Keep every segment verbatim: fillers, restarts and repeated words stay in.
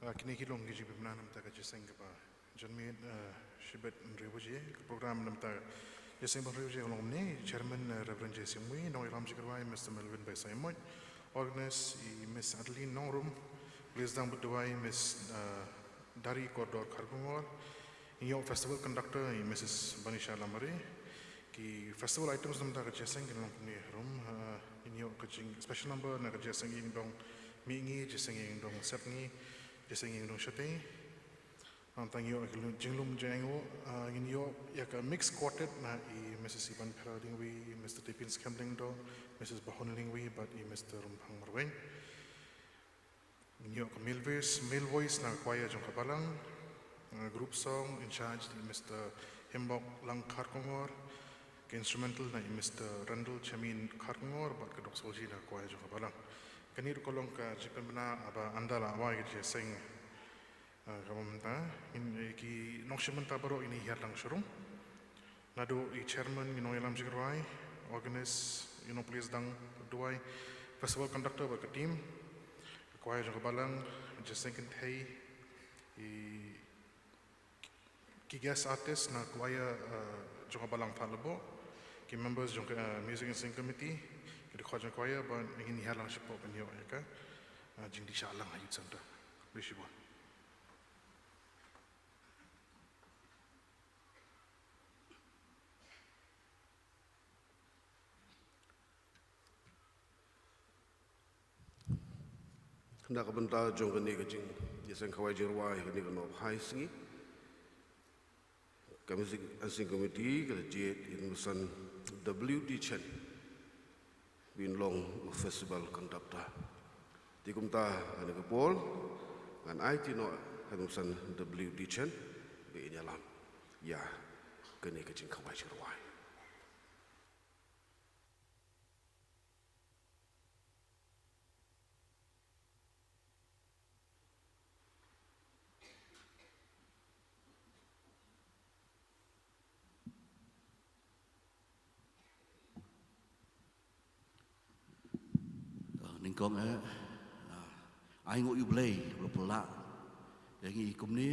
Ah, kine ki long ki jingpynbna namar ka jingïaseng kaba janmiet, ah, shibit hynriew baje. Ka program namar ka jingïaseng hynriew baje ka long kumne: Chairman, ah, Reverend J. Siangmui, nongïalam jingkyrwai Mister Melvin Baisaiamoit, organist i Miss Adeline Nongrum, plie sdang bad duwai Miss, ah, Dari Kordor Kharkongor, ïoh festival conductor i Missus Banisha Lamare. Ki festival items namar ka jingïaseng kin long kumne: rum, ah, ïoh ka jing special number na ka jingïaseng ïing dong mihngi, jingïaseng ïing dong sepngi, jingïaseng ïing dong shatei. Nangta ïoh ka jinglum jingainguh, ah, ïoh ïa ka mixed quartet na i Missus Ibanphra Lyngwi, Mister Tipin Skhem Lyngdoh, Missus Bahon Lyngwi bad i Mister Rumphang Marwein. Ïoh ka male voice, male voice na ka choir jong ka balang, ah, group song in charge i Mister Himbok Lang Kharkongor, ka instrumental na i Mister Randall Chamin Kharkongor bad ka doxology na ka choir jong ka balang. Kane ruh ka long ka jingpynbna ba ynda la wai ka jingïaseng, ah, ka mynta, in, eh, ki nongshim bynta baroh kin ïahiar lang sha rung. Naduh i chairman, ki nongïalam jingkyrwai, organist, ki nongplie sdang duwai, festival conductor bad ka team, ka choir jong ka balang, jingïaseng kynthei, i, ki guest artist na ka choir, eh, jong ka balang Thadlaboh, ki members jong ka, eh, music and singing committee, ki dkhot jong ka choir, bad ngin ïahiar lang shapoh ban ïoh ïa ka, eh, jingdih shah lang ha Youth Centre. Khublei shibun. Na ka bynta jong kane ka jingïaseng khawai jingrwai kane ka nongphai sngi, ka Music and Singing Committee ka la jied ïa u Mister W. D. Chen ba un long u festival conductor. Te kumta ha kane ka por ngan aiti noh ha u Mister W. D. Chen ba un ïalam ïa kane ka jingkhawai jingrwai. Ah, nyngkong eh, ah, ai nguh ïa U Blei ba u la pynlah ïa ngi kumne,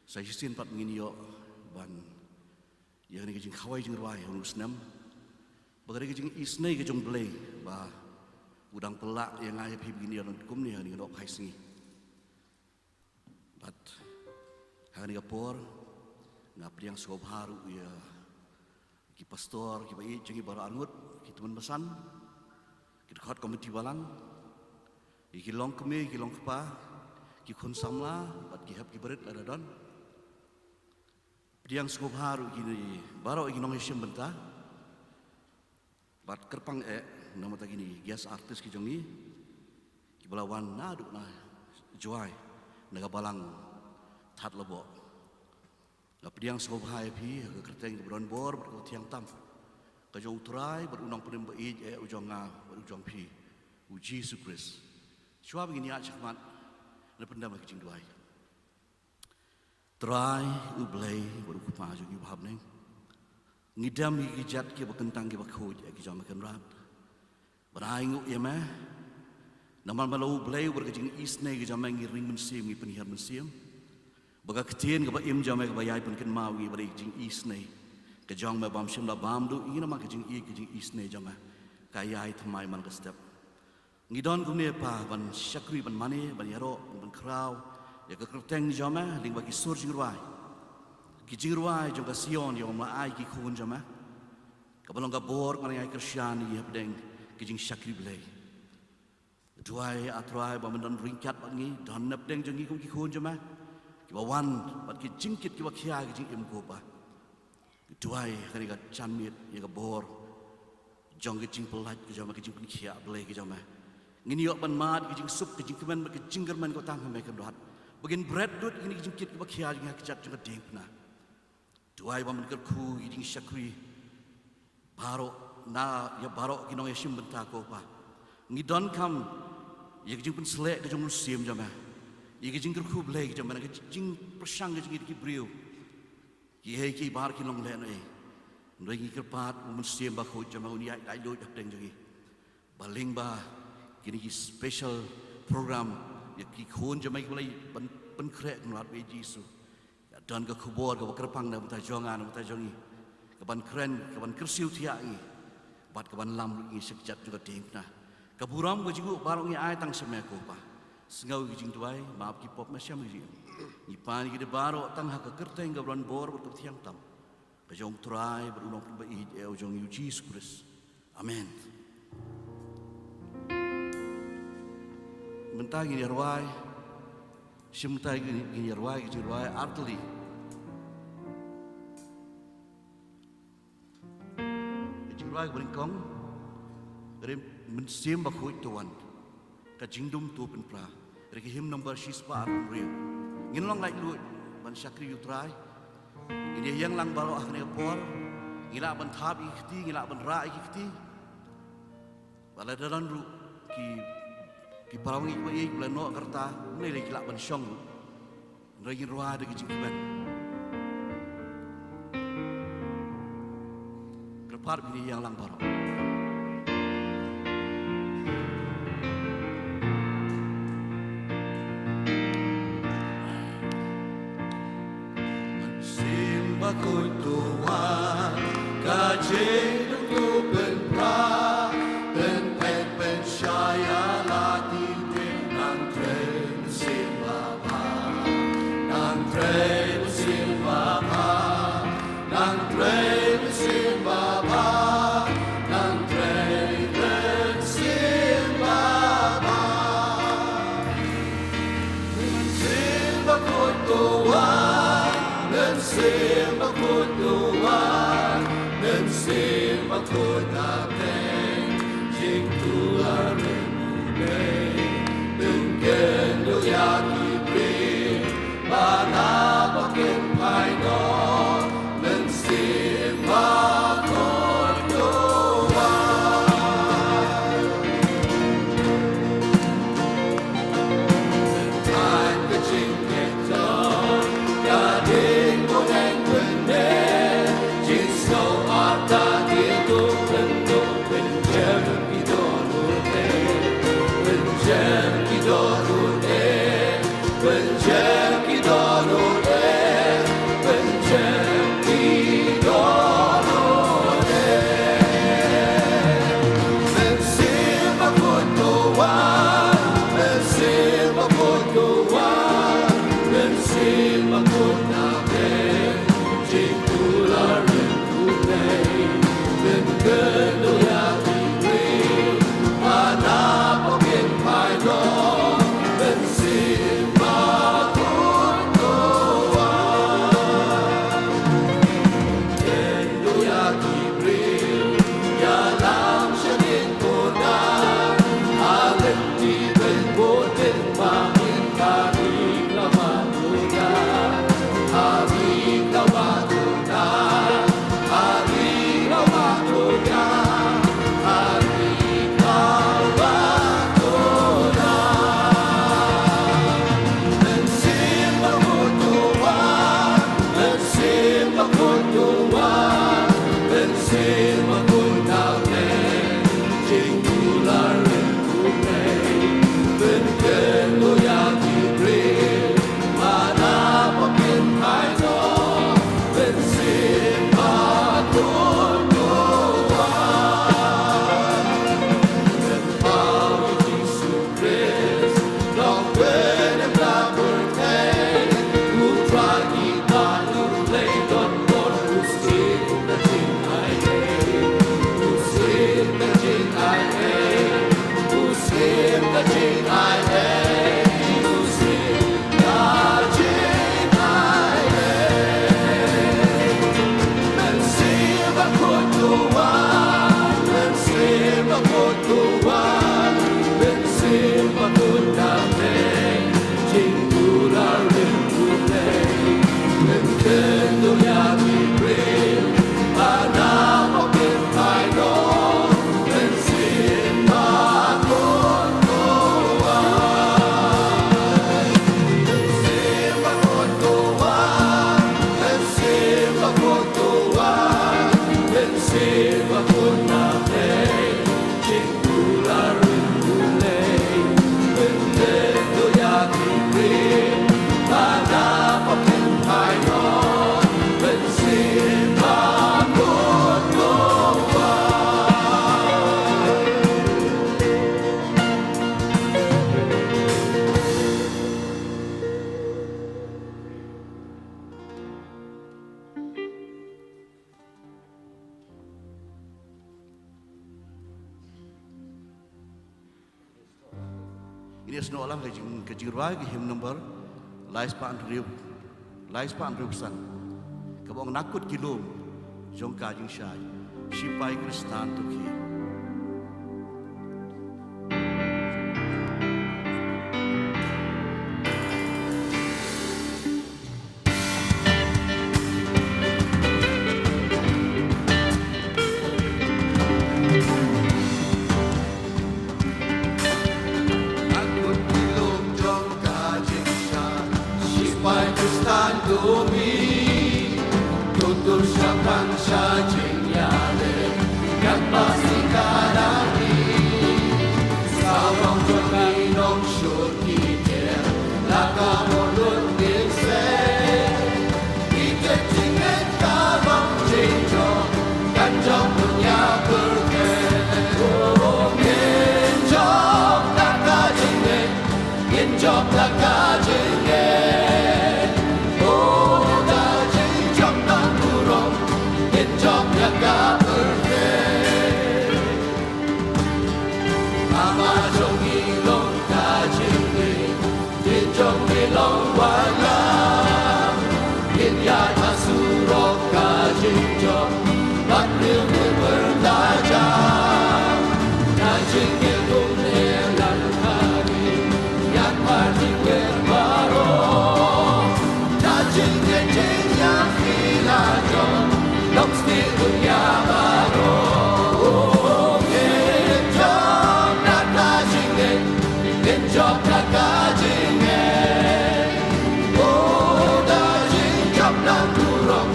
sa shisien pat ngin ïoh ban ïa kane ka jingkhawai jingrwai ha une u snem. Bad ka dei ka jingisynei ka jong U Blei ba u dang pynlah ïa nga ïa phi ba ngin ïoh long kumne ha kane ka nongphai sngi. Bad ha kane ka por nga pdiang sngewbha ruh ïa ki pastor, ki ba ïeit jong ngi baroh arngut, ki tymmen basan, ki dkhot komiti balang, ïa ki longkmie, ki longkpa, ki khun samla bad ki hep ki barit lada don. Pdiang sngewbha ruh ïa kine baroh ki nongïashim bynta. Bad kyrpang eh namar kine ki guest artist ki jong ngi, ki ba la wan naduh na Jowai, na ka balang Thadlaboh. Nga pdiang sngewbha ïa phi ha ka kyrteng kaba don bor bad kaba thiang tam ka jong U Trai bad U Nongpynim ba ïeit eh u jong nga bad u jong phi, U Jisu Khrist. Shuwa ba ngin ïaid shakhmat, ngin pyndem ha ka jingduwai. Trai U Blei bad U Kpa jong ngi uba ha bneng, ngi dem ïa ki jait kiba kyntang kiba khuid eh ki jong me Kynrad ban ai nguh ïa me. Namar me la U Blei, bad ka jingisynei ka jong me ngi ring mynsiem, ngi pynhiar mynsiem. Bad ka ktien kaba im jong me kaba ïai pynkynmaw ïa ngi ba dei ka jingisynei ka jong me bym shym la bam duh ïa ngi, namar ka jingïeit ka jingisynei jong me ka ïai thymmai man ka step. Ngi don kumne Pa ban shakri, ban mane, ban ïaroh, ban khraw ïa ka kyrteng jong me lyngba ki sur jingrwai, ki jingrwai jong ka Sion ïa ba me la ai ki khun jong me, kaba long ka bor kaba ngi ai kyrshan ïa hapdeng ki jingshakri Blei. Duwai A Trai ba men don ryngkat bad ngi, don napdeng jong ngi kum ki khun jong me kiba wan bad ki jingkit kiba khia ki jingim ko Pa. Duwai ha kane ka janmiet ïa ka bor jong ka jingpyllait ka jong me, ka jingpynkhiah Blei ka jong me, ngin ïoh ban mad ka jingsuk, ka jingkmen bad ka jingkyrmen kaba tang ha me Kynrad, ba ngin bret lut ïa kine ki jingkit kiba khia jong ngi ha ka kjat jong ka diengphna. Duwai ba men kyrkhu ïa ki jingshakri baroh, na ïa baroh ki nongïashim bynta ko Pa. Ngi donkam ïa ka jingpynsleh ka jong u Mynsiem jong me, ïa ka jingkyrkhu Blei ka jong me na ka jingpyrshang ka jong ngi da ki briew. Kiei kiei baroh ki long lehnohei, hynrei ngi kyrpad ba u Mynsiem Bakhuid jong me un ïaid laitluid hapdeng jong ngi, ba lyngba kine ki special program, Ïa ki khun jong me kiba la ban pynkhreh Kynrad bad Jisu. Ïa don ka khubor kaba kyrpang na bynta jong nga, na bynta jong ngi. Kaban kren, kaban kyrsiew thiah ngi. Bad kaban lam ruh ngi sha kjat jong ka diengphna. Ka burom ka jingïaroh baroh ngi ai tang sha me ko Pa. Sngew ïa ki jingduwai, map ki pop, me shem ïa ki jingim. Ngi pan ïa ki dei baroh tang ha ka kyrteng kaba don bor bad kaba thiang tam. Ka jong u Trai bad u Nongpynim ba ïeit, eh, u jong ngi u Jisu Khrist. Amen. Mynta ngin ïa rwai. Shim mynta ngin, ngin ïa rwai, ngin ïa rwai artylli. Ka jingrwai kaba nyngkong, ka dei Mynsiem Bakhuid to wan. Ka jingdum to pynpra. Ka dei ka hymn number shispah arphew hynriew. Ngin long laitluid ban shakri ïa u Trai. Ngin ïa ïeng lang baroh ha kane ka por. Ngi lah ban thap ïa ki kti, ngi lah ban rah ïa ki kti. Bad lada don ruh ki, ki para bangeit ba ïeit ba la noh ka rta, hynrei ki lah ban shong ruh. Hynrei ngin rwai da ka jingkmen. Kyrpad ba ngin ïeng lang baroh. Mynsiem Bakhuid to wan, ka jingdum to pynpra, pynpeit pynshai ïa la ki ktien, Ngan Trei Mynsiem Babha, Ngan Trei Mynsiem Babha, Ngan Trei Mynsiem Babha, Ngan Trei Mynsiem Babha. Mynsiem Bakhuid to wan, Mynsiem Bakhuid to wan, Mynsiem Bakhuid na pdeng jingtula rim u dei, pynkynduh ïa ki briew ba na ba kin phai noh, Mynsiem Bakhuid to wan. Sngewbha lang ka jing, ka jingrwai ka hymn number lai spah hynriew, lai spah hynriew san. Kaba ong na kut ki lum jong ka jingshai, shipai Khristan to khie. Akut ki lum jong ka jingshai, shipai Khristan to mi, tutur shaphrang sha jingïaleh, ïa ka pasi ka dang hi. Sawdong jong ngi nongshun ki tiar, la ka bor lut ngin seh. Ki tip jingngeit ka long jingjop, kan jop dunia pyrthei. Oh, ngin jop da ka jingngeit, ngin jop da ka jingngeit. Oh, da jingjop nongburom, ngin jop ïa ka pyrthei. Ama jong ngi long ka jingngeit, dien jong ngi long wanlam. Ngin ïaid ha surok ka jingjop, bad briew ngin pyrta jam. Da jingngeit un ïalam ha ngi, ïa ka jingngeit baroh. Da jingngeit jingïaid ngi la jop, long sdie dunia baroh. Ngin jop da ka jingngeit, ngin jop da ka jingngeit. Oh, da jingjop nongburom,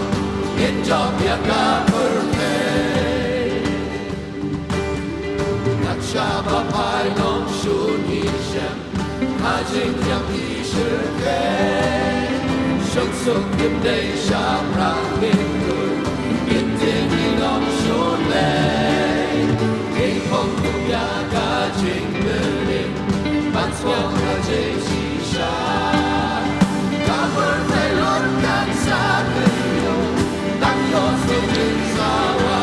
ngin jop ïa ka pyrthei. Kat shaba phai nongshun ngi shem ha jingïap ki shyrkhei. Shong suk ngim dei shaphrang ngin dur, ngin tieng ki nongshun lei. Ngin phong kum ïa ka jingpynim, ban sngewthuh ka jingshisha. Ka pyrthei lut kan sa kynnoh, tang ïoh sngewthuh sawa.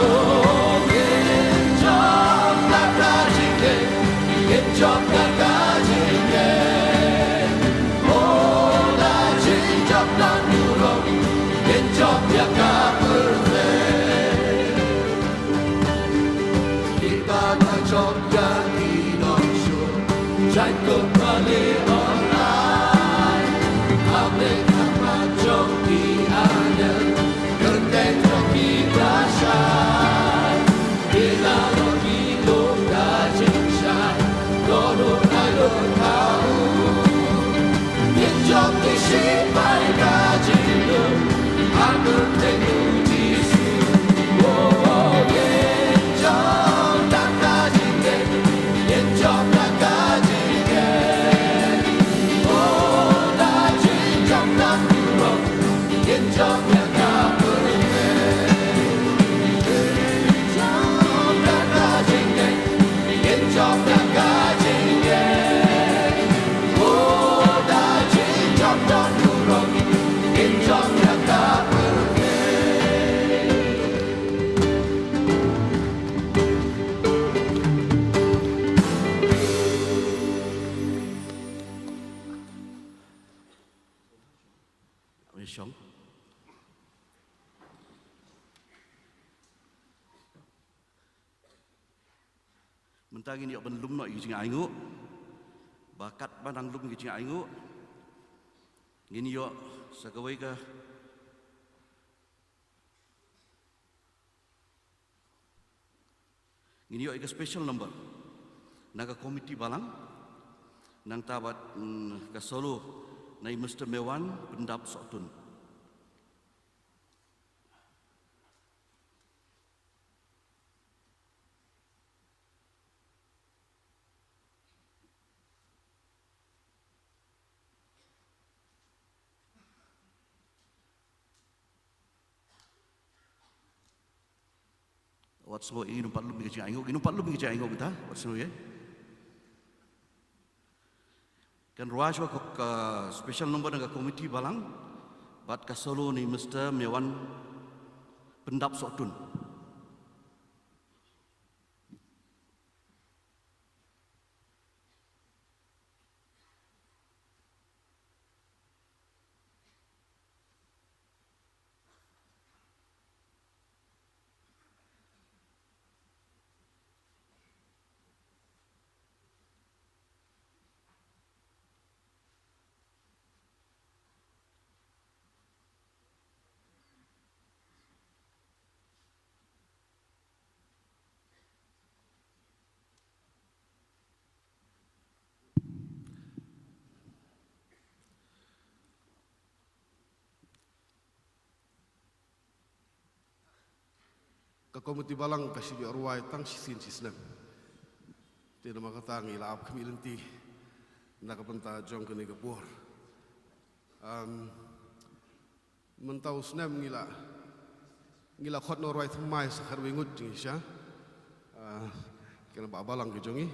Oh, ngin jop da ka jingngeit, ngin jop da ka jingngeit. Oh, da jingjop nongburom, ngin jop ïa ka pyrthei. Kita ka jop ïa ki nongshun, jaiñ kum ka leh online. Hapdeng ha khmat jong ki angel, kyrteng jong ki khlashai. Ki la long ki lum ka jingshai, dohnud ai lut ha u. Ngin jop ki shipai ka jinglum, ha kyrteng u Jisu. Oh, ngin jop da ka jingngeit, ngin jop da ka jingngeit. Oh, da jingjop nongburom, ngin jop ïa ka pyrthei. Ngin jop da ka jingngeit, ngin jop da ka jingngeit. Oh, da jingjop nongburom, ngin jop ïa ka pyrthei. Mynta ngin ïoh ban lum noh ïa ki jingainguh. Ba katba nang lum ïa ki jingainguh, ngin ïoh sa kawei ka, ngin ïoh ïa ka special number na ka committee balang. Nangta bad, mm, ka solo na i Mister Mewan Pyndap Sohtun. Wat sngew ïa, ngin ym pat lum ïa ka jingainguh, ngin ym pat lum ïa ka jingainguh mynta, wat sngew ïa. Kan rwai shuwa ka, ka special number na ka committee balang bad ka solo na i Mister Mewan Pyndap Sohtun. Ka komiti balang ka shu ïoh rwai tang shisien shisnem. Te namar kata ngi la ap khmih lynti na ka bynta jong kane ka por. Am, mynta u snem ngi la, ngi la khot noh rwai thymmai sa khatwei ngut jingshisha. Ah, kane ba balang ki jong ngi.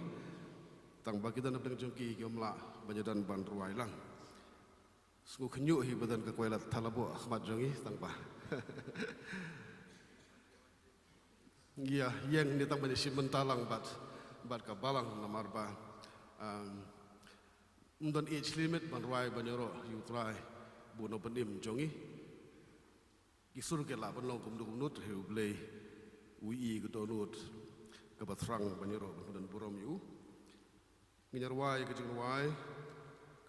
Tang ba ki don hapdeng jong ki kim lah ban ïadon ban rwai lang. Sngewkhynñiuh hi ba don ka kwai la thala buh ha khmat jong ngi tang ba. Ngi ïa ïeng ne tang ban ïashim bynta lang bad, bad ka balang namar ba, um, ym don age limit ban rwai ban ïaroh ïa U Trai ba un nongpynim jong ngi. Ki sur ki lah ban long kumno kumno te U Blei u ïohi ka dohnud kaba thrang ban ïaroh ban pyndon burom ïa u. Ngin ïa rwai ka jingrwai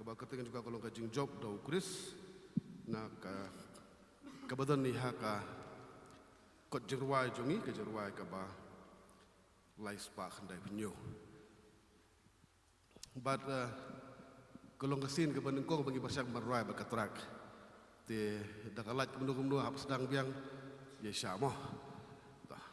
kaba kyrteng jong ka ka long ka jingjop da U Khrist, na ka, kaba don hi ha ka kot jingrwai jong ngi, ka jingrwai kaba lai spah khyndai phew hynñiew. Bad, eh, ka long ka sien kaba nyngkong ba ngi pyrshang ban rwai bad ka track. Te da ka lait kumno kumno hap sdang biang, ïa sha mo. Dah.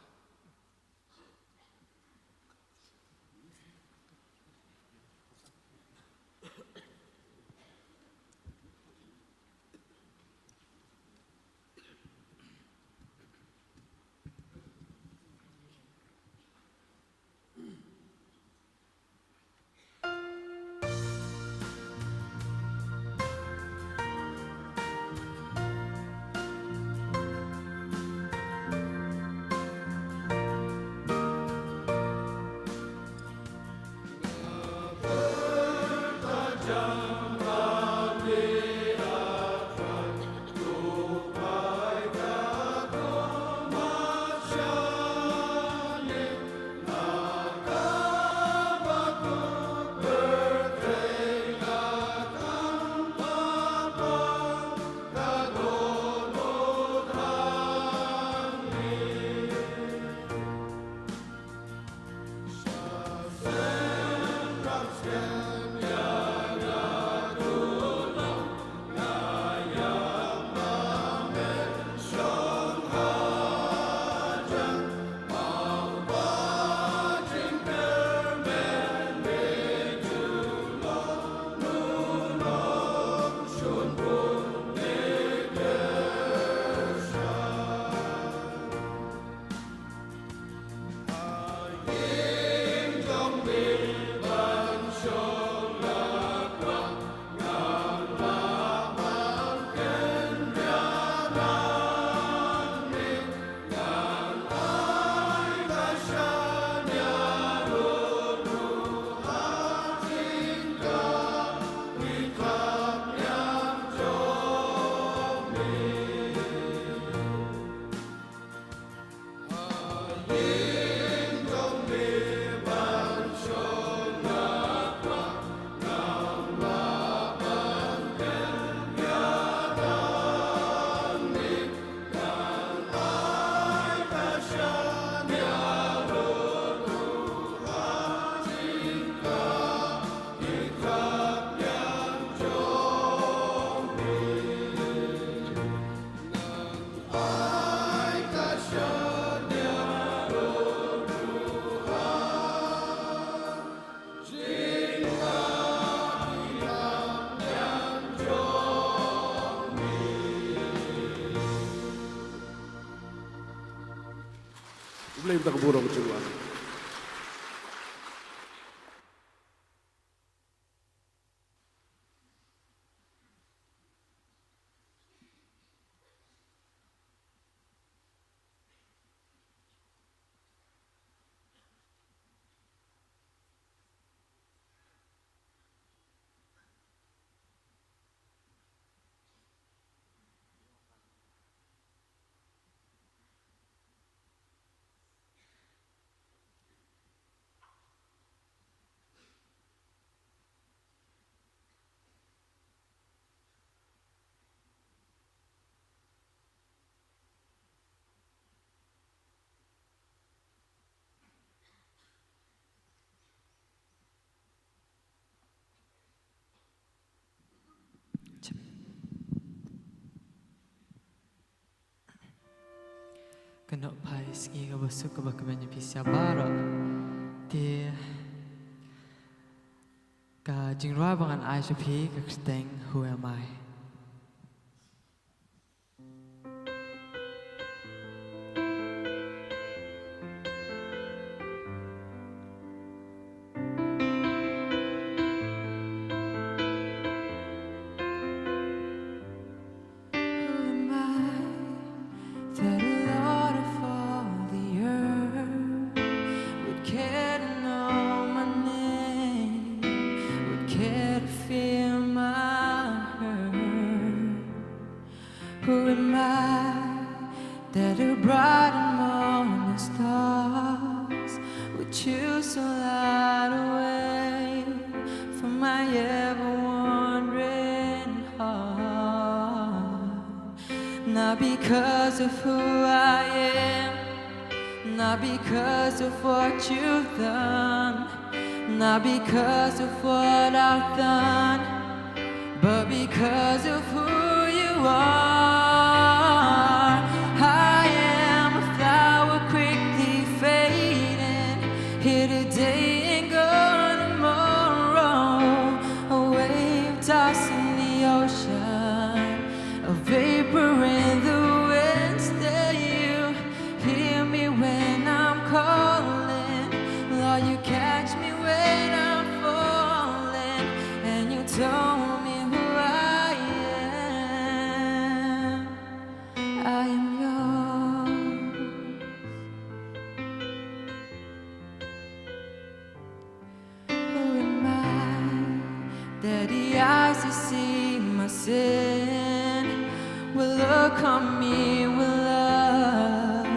U Blei un da ka burom jong u. Kynnoh phi sngi kaba suk kaba kmen ïa phi sa baroh. Te ka jingrwai ba ngan ai sha phi ka kyrteng Who Am I? Who am I that the Lord of all the earth would care to know my name, would care to feel my hurt? Who am I that a bright and morning stars would choose to light a way for my ever wandering heart? Not because of who I am, not because of what you've done, not because of what I've done, but because of who you are. I am a flower quickly fading, here today and gone tomorrow. A wave tossed in the ocean, a vapor in the wind. Still you hear me when I'm calling. Lord, you catch me when I'm falling, and you told me who I am. I am yours. Who am I that the eyes that see my sin will look on me with love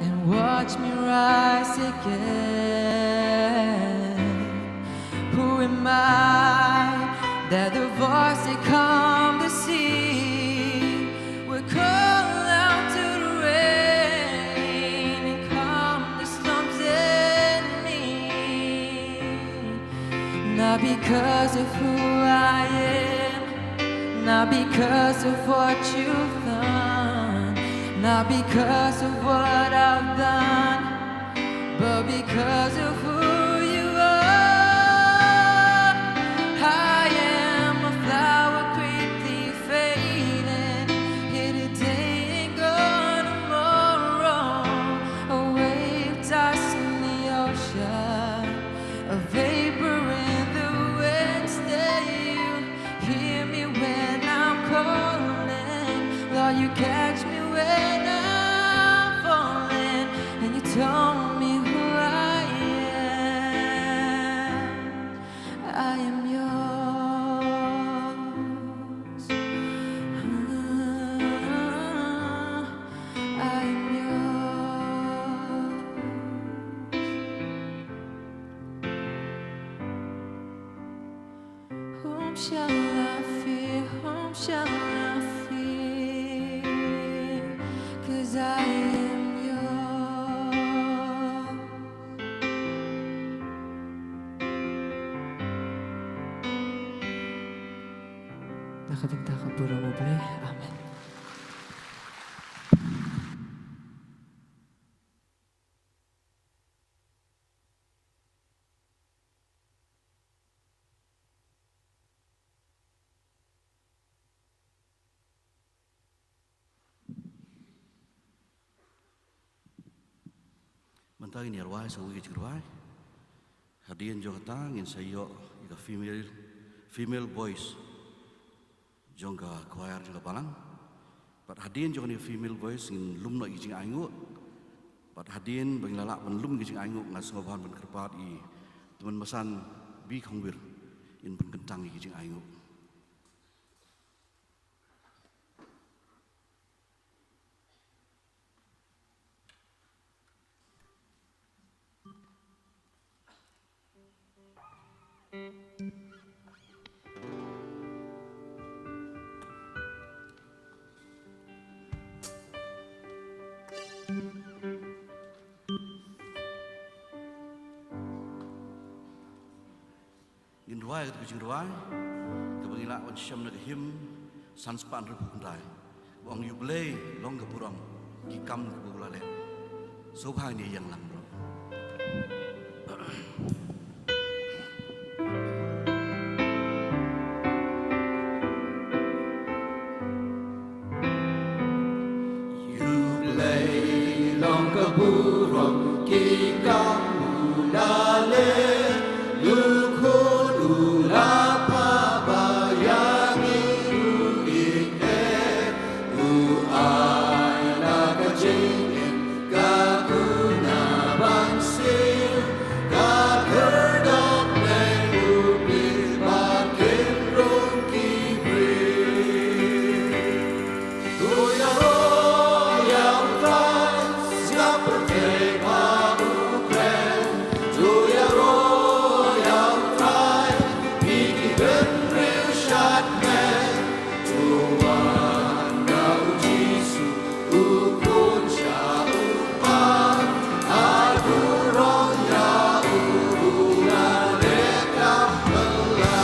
and watch me rise again? Who am I that the voice that calmed the sea would call out to the rain and calm the storms in me? Not because of who I am, not because of what you've done, not because of what I've done, but because of who you are. I am a flower quickly fading, here today and gone tomorrow. A wave tossed in the ocean, a vapor in the wind. Still you hear me when I'm calling. Lord, you catch me when I'm falling, and you told me who I am. I am yours. I am yours. Whom shall I fear? Whom shall I fear? 'Cause I am yours. Na ka bynta ka burom U Blei. Amen. Mynta ngin ïa rwai sa kawei ka jingrwai. Hadien jong kata ngin sa ïoh ïa ka female, female voice jong ka choir jong ka balang. Bad hadien jong kane ka female voice ngin lum noh ïa ki jingainguh. Bad hadien ba ngin la lah ban lum ïa ki jingainguh, nga sngewbha ban kyrpad ïa i Tymmen Basan B. Khongwir, in pynkyntang ïa ki jingainguh. Ngin rwai kata ka jingrwai kaba ngi lah ban shem na ka hymn san spah hynriewphew khyndai, ba ong: U Blei long ka burom, ki kam kiba u la leh. Sngewbha ngin ïeng lang bro. U Blei long ka burom ki kam u la leh, u khun u la phah ba ïa ngi u ïeit eh. U ai la ka jingim ka kyrdan ban siew, ka kyrdan leh u pynbeit ba kin rung ki briew. To ïaroh ïa U Trai, sngap pyrthei bad u kren. To ïaroh ïa U Trai, phi ki bynriew shadkmen. To wan na U Jisu, u khun sha u Kpa, ai burom ïa u, u la leh kam bylla.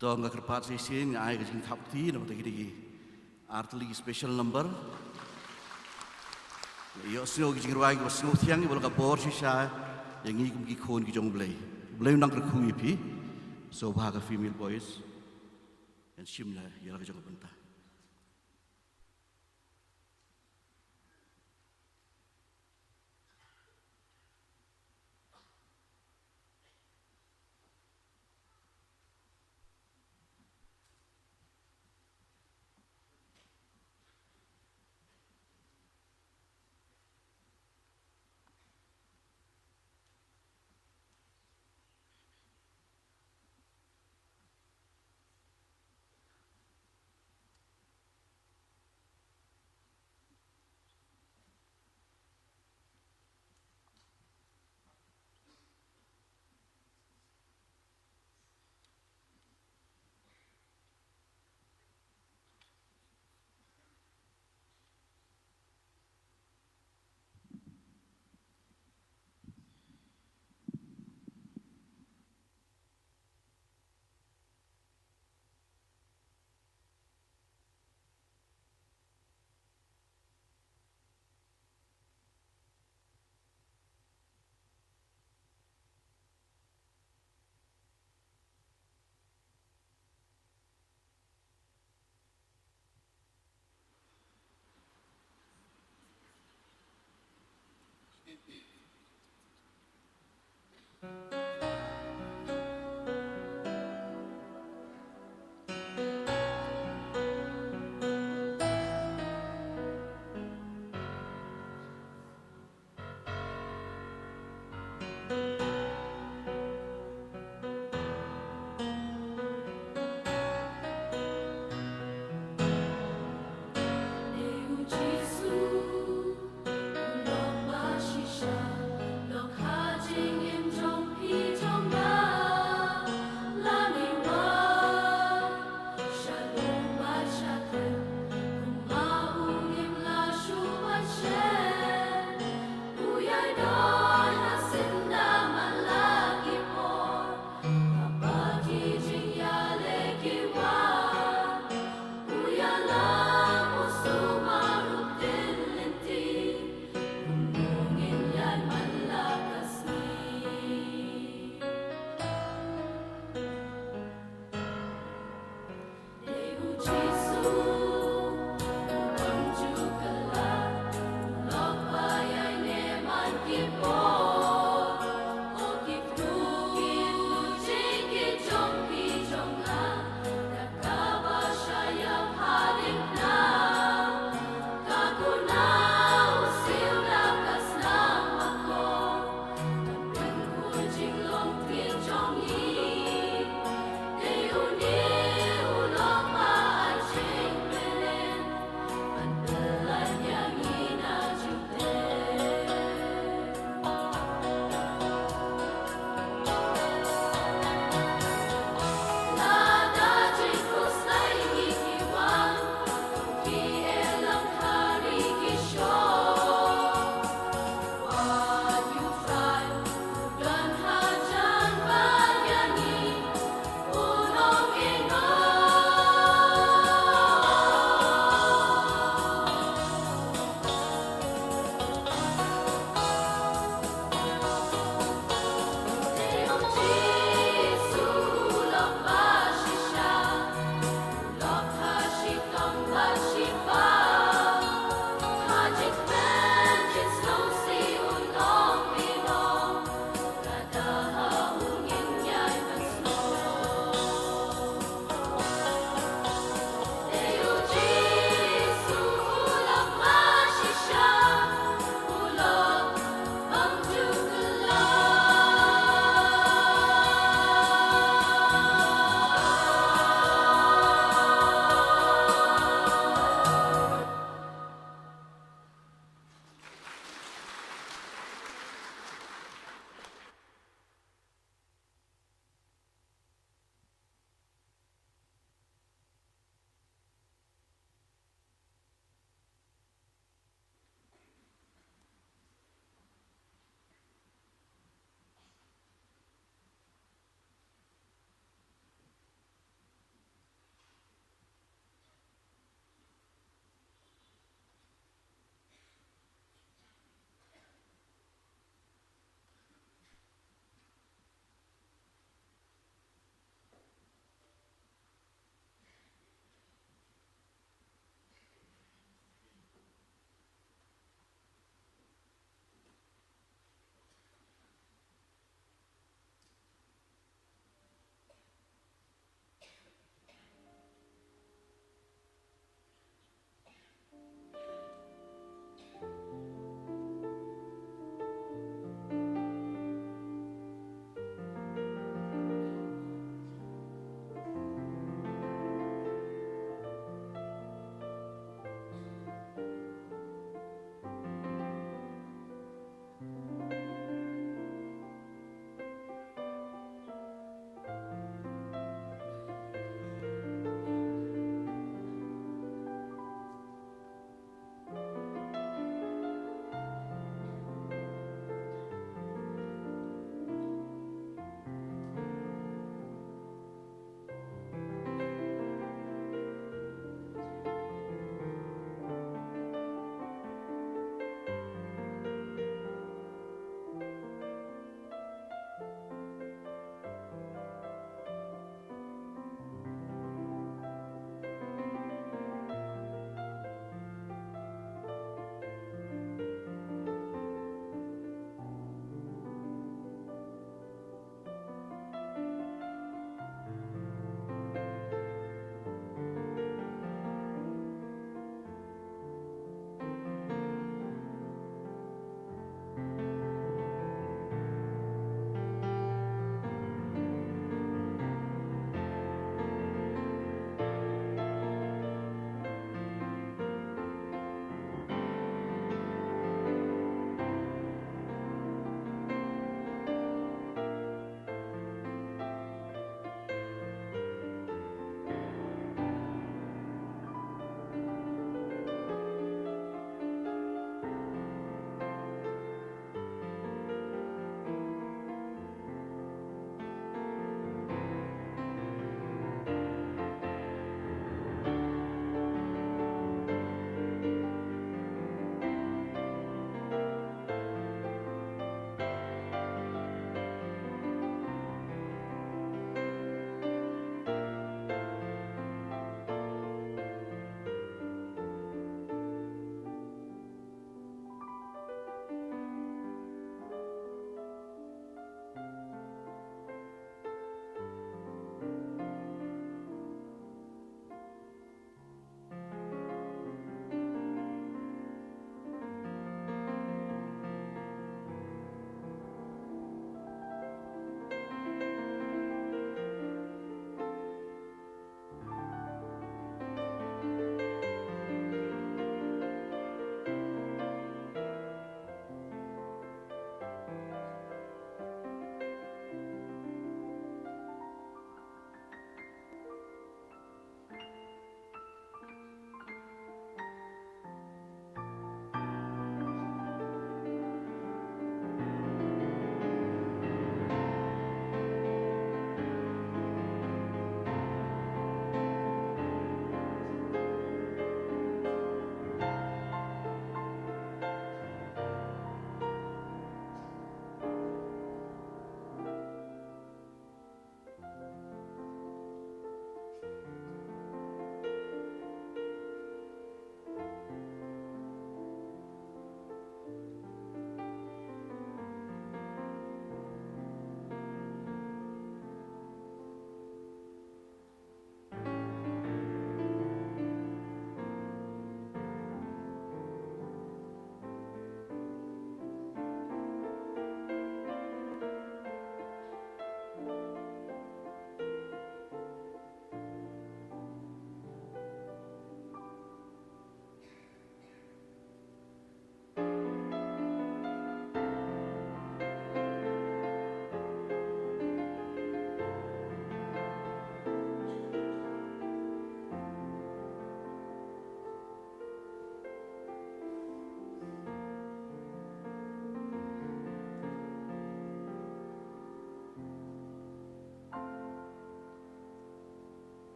To nga kyrpad shisien, nga ai ka jingthap kti namar kine ki ar tylli ki special number. Ïohsngew ki jingrwai kiba sngewthiang, kiba long ka bor shisha ïa ngi kum ki khun ki jong U Blei. U Blei un nang kyrkhu ïa phi. Sngewbha ka female voice. Ngan shim ïa la ka jong ka bynta.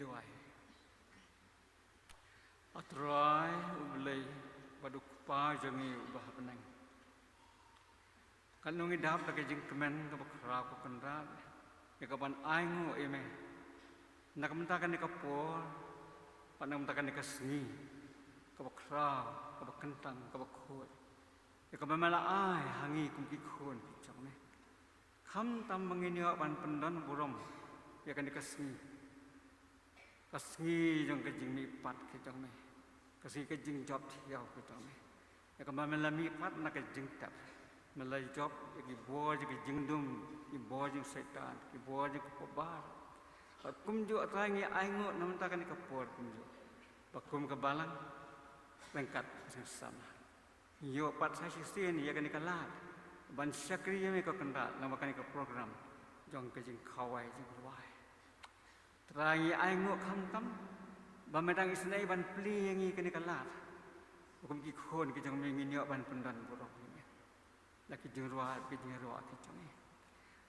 Duwai. A Trai U Blei bad U Kpa jong ngi uba ha bneng, katno ngi dap da ka jingkmen kaba khraw ko Kynrad ïa kaban ainguh ïa me na ka bynta kane ka por bad na ka bynta kane ka sngi kaba khraw, kaba kyntang, kaba khuid, ïa kaba me la ai ha ngi kum ki khun ki jong me. Khamtam ba ngin ïoh ban pyndon burom ïa kane ka sngi, ka sngi jong ka jingmihpat ka jong me, ka sngi ka jingjop thiaw ka jong me, ïa kaba me la mihpat na ka jingtep, me la jop ïa ki bor jong ka jingdum, ki bor jong Soitan, ki bor jong ka paw bar. Bad kumjuh A Trai ngi ainguh na ka bynta kane ka por kumjuh ba kum ka balang ryngkat ka jingsamla ngi ïoh pat sa shisien ïa kane ka lad ban shakri ïa me ko Kynrad lyngba kane ka program jong ka jingkhawai jingrwai. Trai ngi ainguh khamtam ba me dang isynei ban plie ïa ngi kane ka lad ba kum ki khun ki jong me ngin ïoh ban pyndon burom ïa me na ki jingrwai, ki jingrwai ki jong ngi.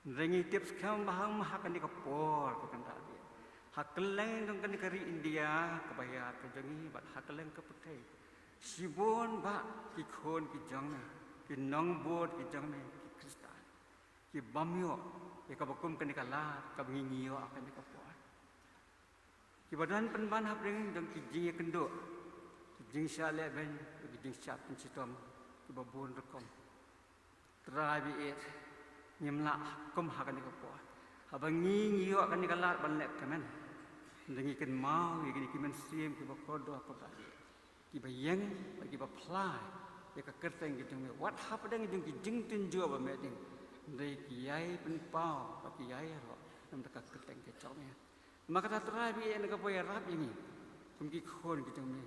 Hynrei ngi tip skhem ba ha kane ka por ko Kynrad, ha kylleng jong kane ka ri India kaba ïar ka jong ngi bad ha kylleng ka pyrthei, shibun bah ki khun ki jong me, ki nongbud ki jong me, ki Khristan, ki bym ïoh ïa kaba kum kane ka lad kaba ngi ngi ïoh ha kane ka por. Kiba don pynban hapdeng jong ki jingïakynduh, ki jingshah lehbeiñ, ki jingshah pynshitom kiba bun rukom. Trai ba ïeit, ngim lah kum ha kane ka por, haba ngi ngi ïoh kane ka lad ban leh kmen, hynrei ngi kynmaw ïa kine ki mynsiem kiba kordor kordor, kiba ïeng bad kiba phla ïa ka kyrteng ka jong me wat hapdeng jong ki jingtynjuh ba me ding, hynrei ki ïai pynpaw bad ki ïai ïaroh na ka bynta ka kyrteng ka jong me. Namar kata Trai ba ïeit, na ka por ïarap ïa ngi kum ki khun ki jong me,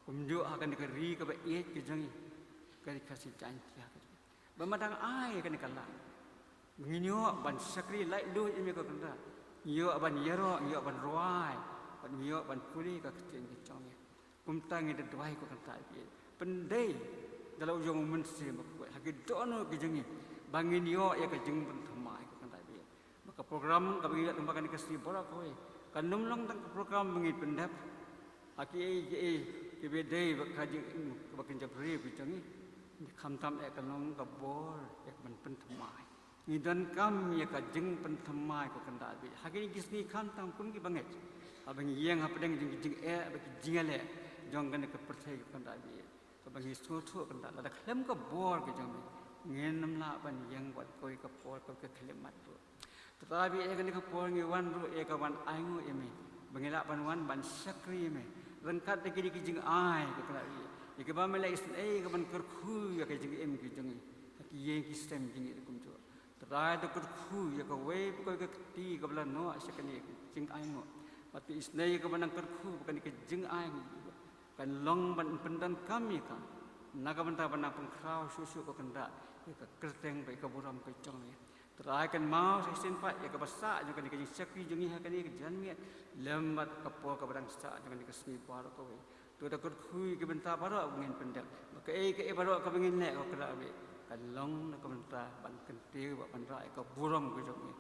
kumjuh ha kane ka ri kaba ïeit ka jong ngi, ka ri Khasi Jaiñtia ka jong ngi, ba me dang ai kane ka lad ba ngin ïoh ban shakri laitluid ïa me ko Kynrad, ngin ïoh ban ïaroh, ngin ïoh ban rwai, bad ngin ïoh ban pule ka ktien ka jong me. Kumta ngi da duwai ko Kynrad ba ïeit, pyndei da la u jong u Mynsiem Bakhuid ha ki dohnud ki jong ngi ba ngin ïoh ïa ka jingpynthymmai ko Kynrad ba ïeit, ba ka program kaba ngi leh lyngba kane ka sngi baroh kawei kan ym long tang ka program ba ngin pyndep ha kiei kiei kiba dei bad ka jingim kaba kynja briew ka jong ngi, khamtam eh kan long ka bor ïa ka ban pynthymmai. Ngi donkam ïa ka jingpynthymmai ko Kynrad ba ïeit ha kine ki sngi, khamtam kum ki bangeit, haba ngi ïeng hapdeng jong ki jingeh bad ki jingïaleh jong kane ka pyrthei ko Kynrad ba ïeit, kaba ngi sngewthuh Kynrad lada khlem ka bor ka jong me ngin ym lah ban ïeng wat kawei ka por, kawei ka khyllipmat ruh. Trai ba ïeit, ha kane ka por ngi wan ruh ïa ka ban ainguh ïa me, ba ngi lah ban wan ban shakri ïa me ryngkat da kine ki jingai ko Kynrad ba ïeit, ïa kiba me la isynei ïa ka ban kyrkhu ïa ka jingim ka jong ngi ha ki ïing ki sem jong ngi kumjuh. Trai to kyrkhu ïa kawei pa kawei ka kti kaba la noh sha kane ka jingainguh, bad to isynei ïa ka ban nang kyrkhu ba kane ka jingainguh kan long ban pyndonkam ïa ka na ka bynta ban nang pynkhraw shuh shuh ko Kynrad ïa ka kyrteng bad ïa ka burom ka jong me. Trai kynmaw sa shisien pat ïa kaba sah jong kane ka jingshakri jong ngi ha kane ka janmiet, lem bad ka por kaba dang sah jong kane ka sngi baroh kawei. To da kyrkhu ïa ki bynta baroh ba ngin pyndep, ba kaei kaei baroh kaba ngin leh ko Kynrad ba ïeit kan long na ka bynta ban kyntiew bad ban rah ïa ka burom ka jong me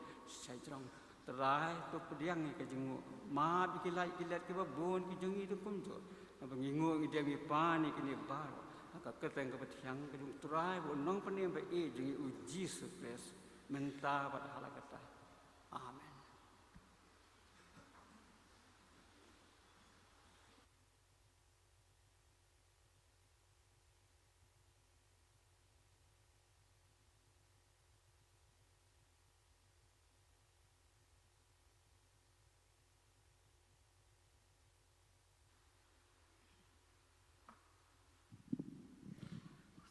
shajrong. Trai to pdiang ïa ka jingnguh, map ïa ki lait ki let kiba bun ki jong ngi to kumjuh, naba ngi nguh ngi dem ngi pan ïa kine baroh ha ka kyrteng kaba thiang ka jong u Trai bad u Nongpynim ba ïeit jong ngi u Jisu Khrist, mynta bad hala katta. Amen.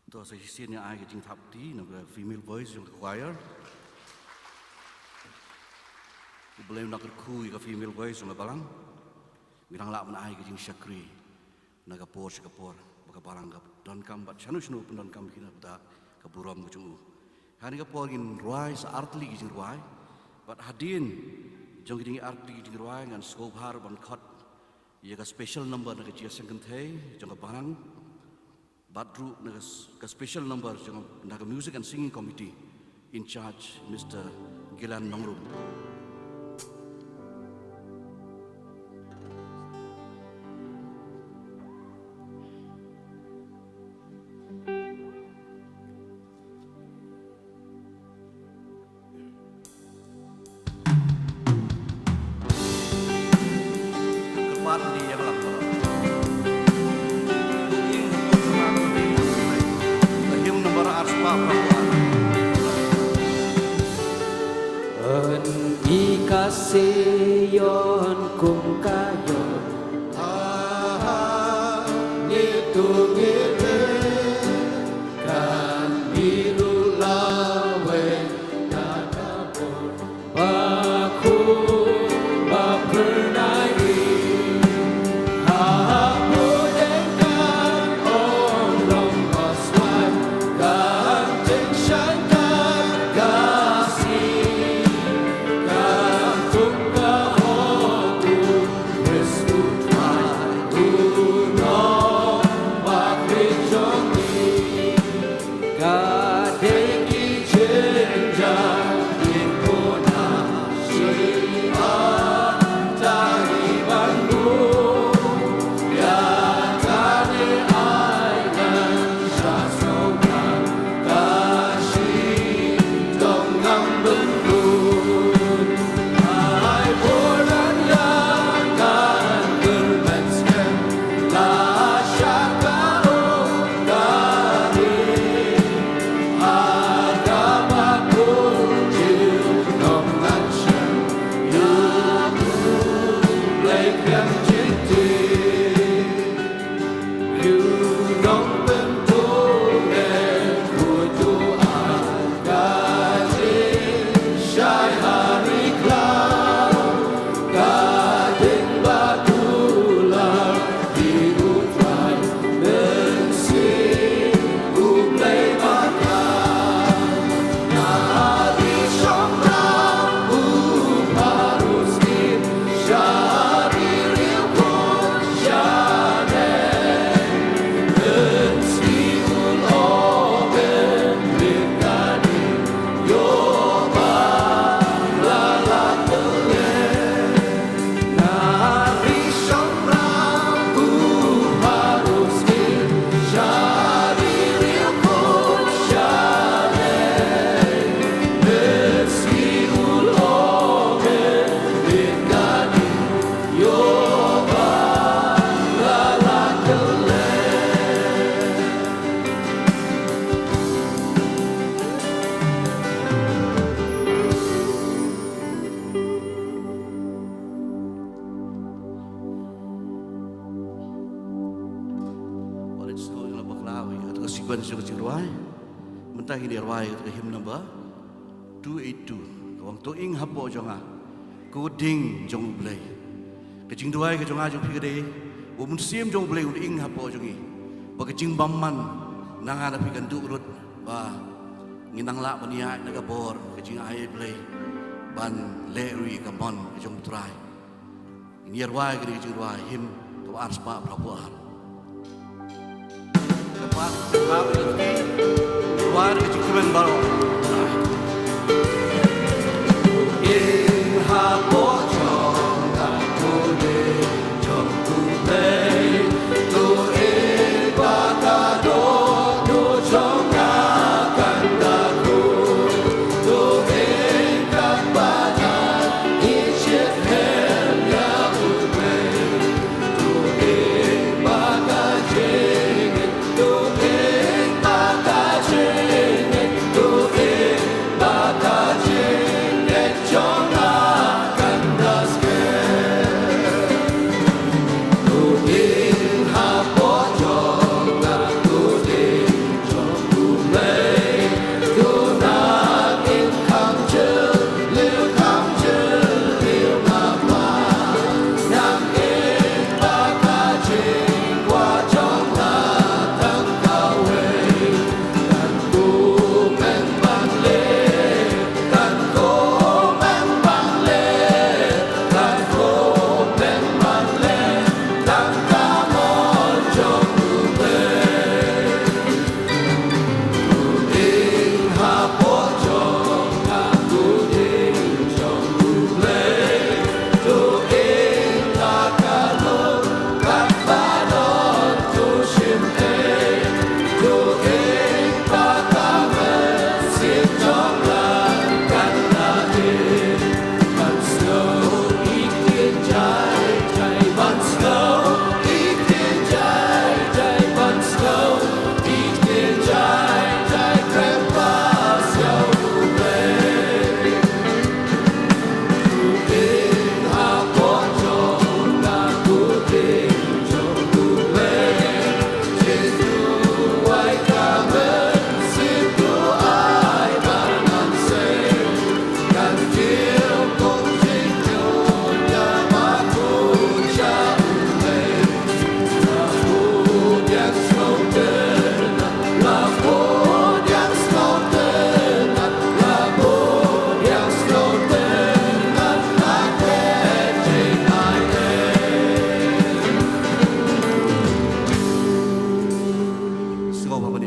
To sa shisien ngi ai ka jingthap kti na ka female voice jong ka choir. U Blei un da kyrkhu ïa ka female voice jong ka balang. Ngi dang lah ban ai ka jingshakri na ka por sha ka por ba ka balang ka donkam bad shano shano pyndonkam ïa ki na ka bynta ka burom ka jong u. Kane ka por ngin rwai sa artylli ki jingrwai, bad hadien jong kine artylli ki jingrwai ngan sngewbha ban khot ïa ka special number na ka jingïaseng kynthei jong ka balang, bad ruh na ka s-, ka special number jong, na ka Music and Singing Committee in charge, Mister Gilan Nongrum. Sion kum ka ïoh. Aha, ngi tu ngi re, kan biru lawei na ka bor. Ba khun ba pynai. Ha ha mo deng kan ong long ba swai. Kan teng shang kan ka si. Wan ïa sngewbha bakla ïa ka sequence jong ka jingrwai. Mynta ngin ïa rwai ïa ka hymn number two eight two, ka ong To ing hapoh jong nga, ko dieng jong U Blei. Ka jingduwai ka jong nga jong phi ka dei, U Mynsiem jong U Blei un ing hapoh jong ngi. Ba ka jingbymman na nga na phi kan duh lut, ba ngin nang lah ban ïaid na ka bor ka jingai U Blei, ban leh ruh ka mon ka jong U Trai. Ngin ïa rwai kane ka jingrwai, hymn kaba ar spah phra phew ar. Kaba ar spah phra phew ar, rwai da ka jingkmen baroh.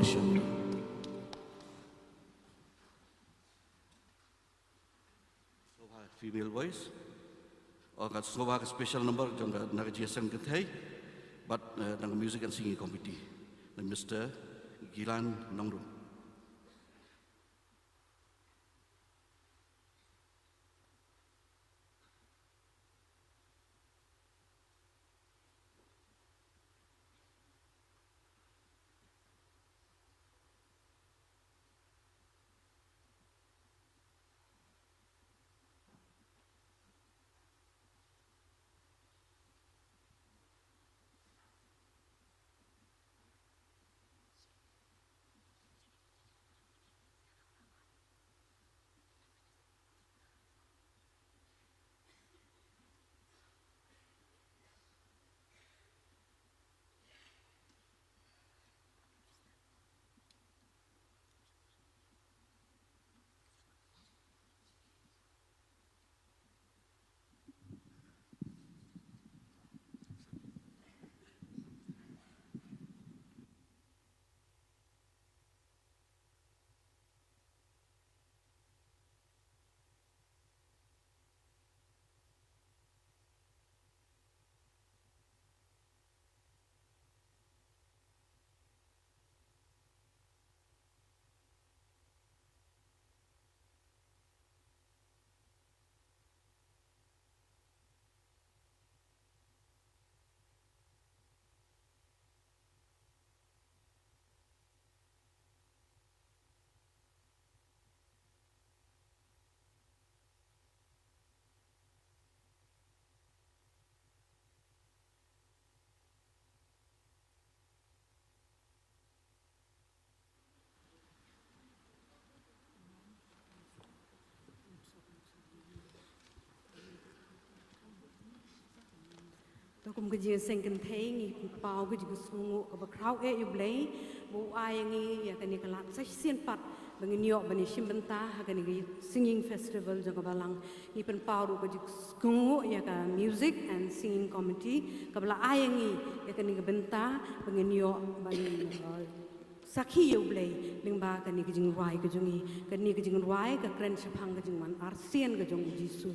Sngewbha female voice. Ka sngewbha ka special number jong ka na ka jingïaseng kynthei bad, eh, na ka music and singing committee, na Mister Gilan Nongrum. To kum ka jingïaseng kynthei ngi pynpaw ka jingkhuslai kaba khraw eh ïa U Blei ba u ai ïa ngi ïa kane ka lad sa shisien pat ba ngin ïoh ban ïashim bynta ha kane ka singing festival jong ka balang. Ngi pynpaw ruh ka jingkhuslai ïa ka music and singing committee kaba la ai ïa ngi ïa kane ka bynta ba ngin ïoh ban, uh, sakhi ïa U Blei lyngba kane ka jingrwai ka jong ngi, kane ka jingrwai ka kren shaphang ka jingwan arsien ka jong U Jisu.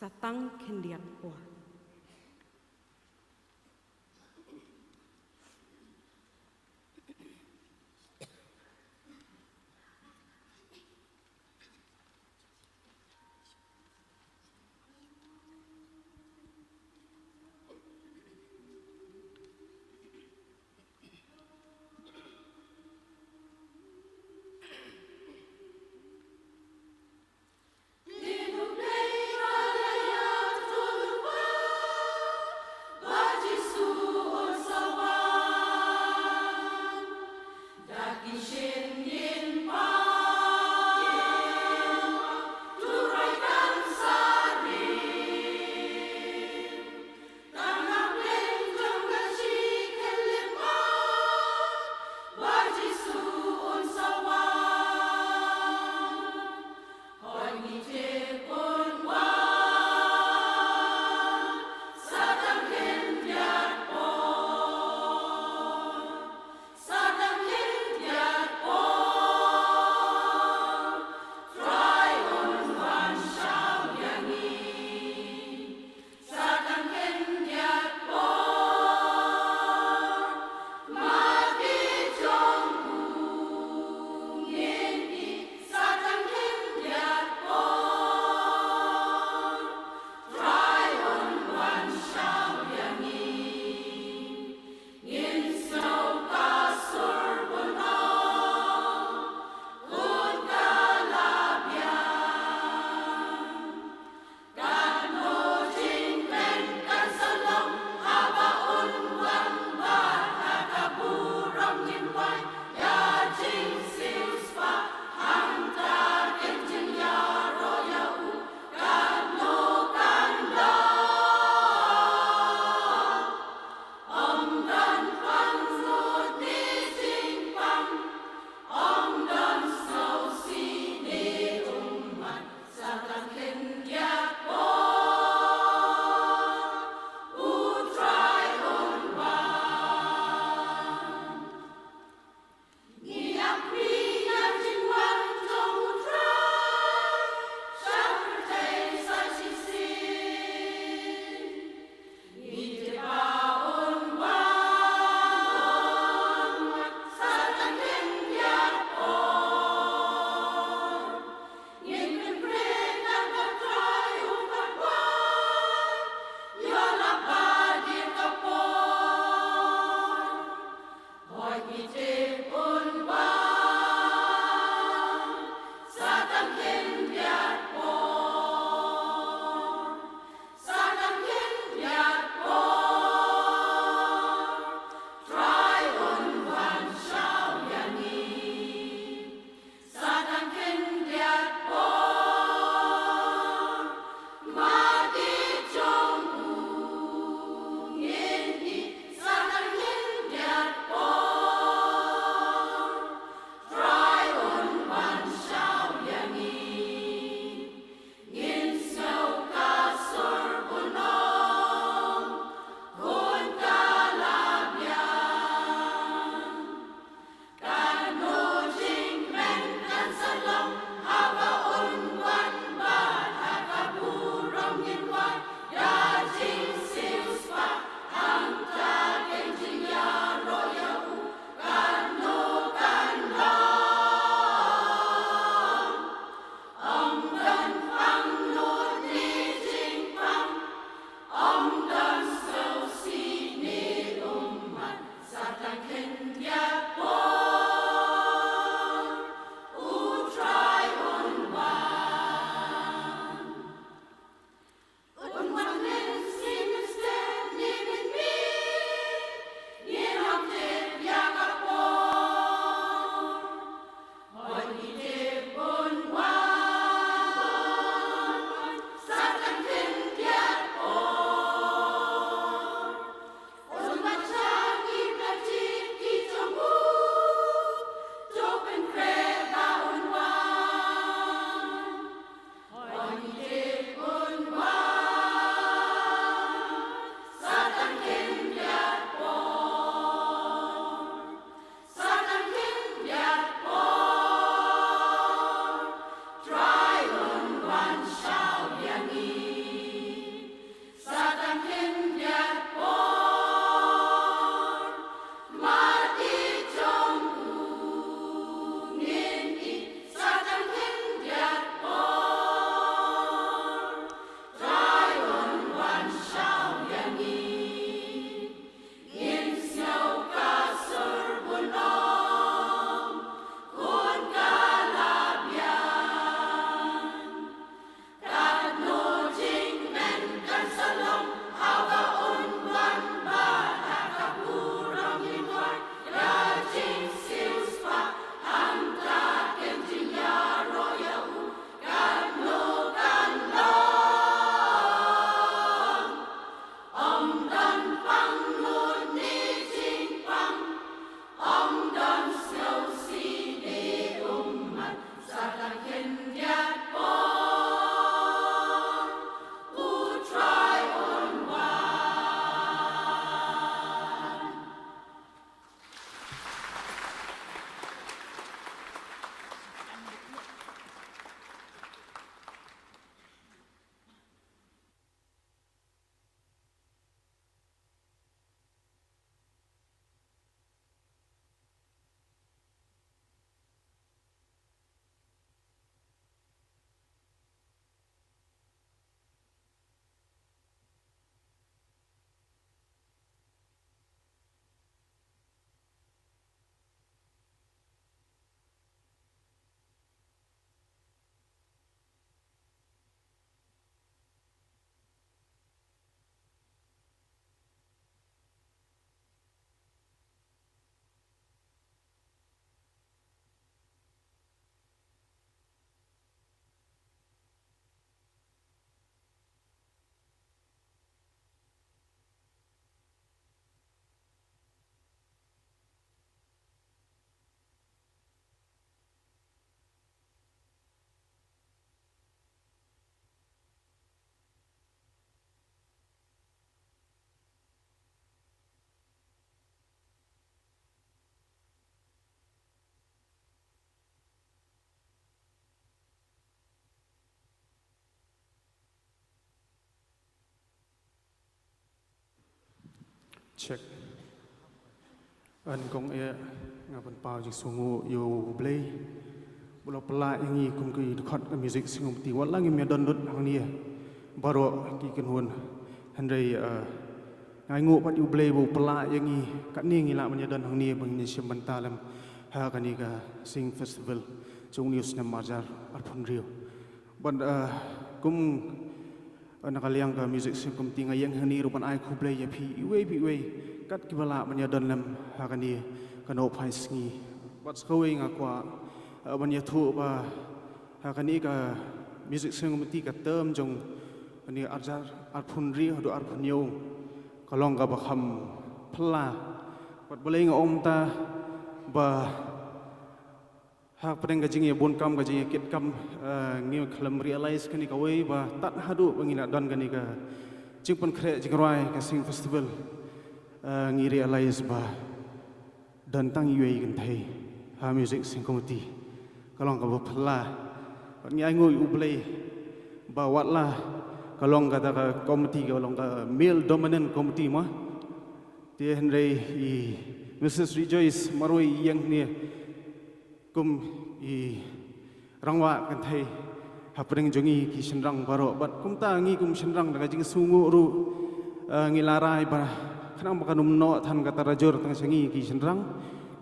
Sa tang khyndiat por. Check. Yn kong eh, nga pynpaw jingsngewnguh ïa U Blei ba u la pynlah ïa ngi kum ki dkhot ka music Sngewbha. Wat la ngim ïa don lut hangne baroh ki kynhun, hynrei, eh, Nga ainguh pat ïa U Blei ba u pynlah ïa ngi katne ngi lah ban ïadon hangne ban ïashim bynta lem ha kane ka Sing Festival jong une u snem arhajar arphew hynriew. Bad, eh, kum, eh, na ka liang ka Music Sing Committee nga ïeng hangne ruh ban ai khublei ïa phi iwei pa iwei kat kiba lah ban ïadon lem ha kane ka Nohphai Sngi. Bad sa kawei nga kwah, eh, ban ïathuh ba ha kane ka Music Sing Committee ka term jong kane arhajar arphew hynriew haduh arphew hynñiew ka long kaba kham phylla. Bad balei nga ong kumta? Ba hapdeng ka jingïabunkam, ka jingïakit kam, eh, ngi khlem realize kane kawei ba tad haduh ba ngi la don kane ka jingpynkhreh jingrwai ka Sing Festival, eh, ngi realize ba don tang iwei i kynthei ha Music Sing Committee. Ka long kaba phylla. Bad ngi ainguh ïa U Blei ba watla ka long kata ka committee ka long ka male dominant committee mo. Te hynrei i Missus Rejoice marwei i ïeng hangne kum i rangbah kynthei hapdeng jong ngi ki shynrang baroh. Bad kumta ngi kum shynrang da ka jingsngewnguh ruh, eh, ngi la rai ba khnang ba kan ym noh than ka tarajur tang sha ngi ki shynrang,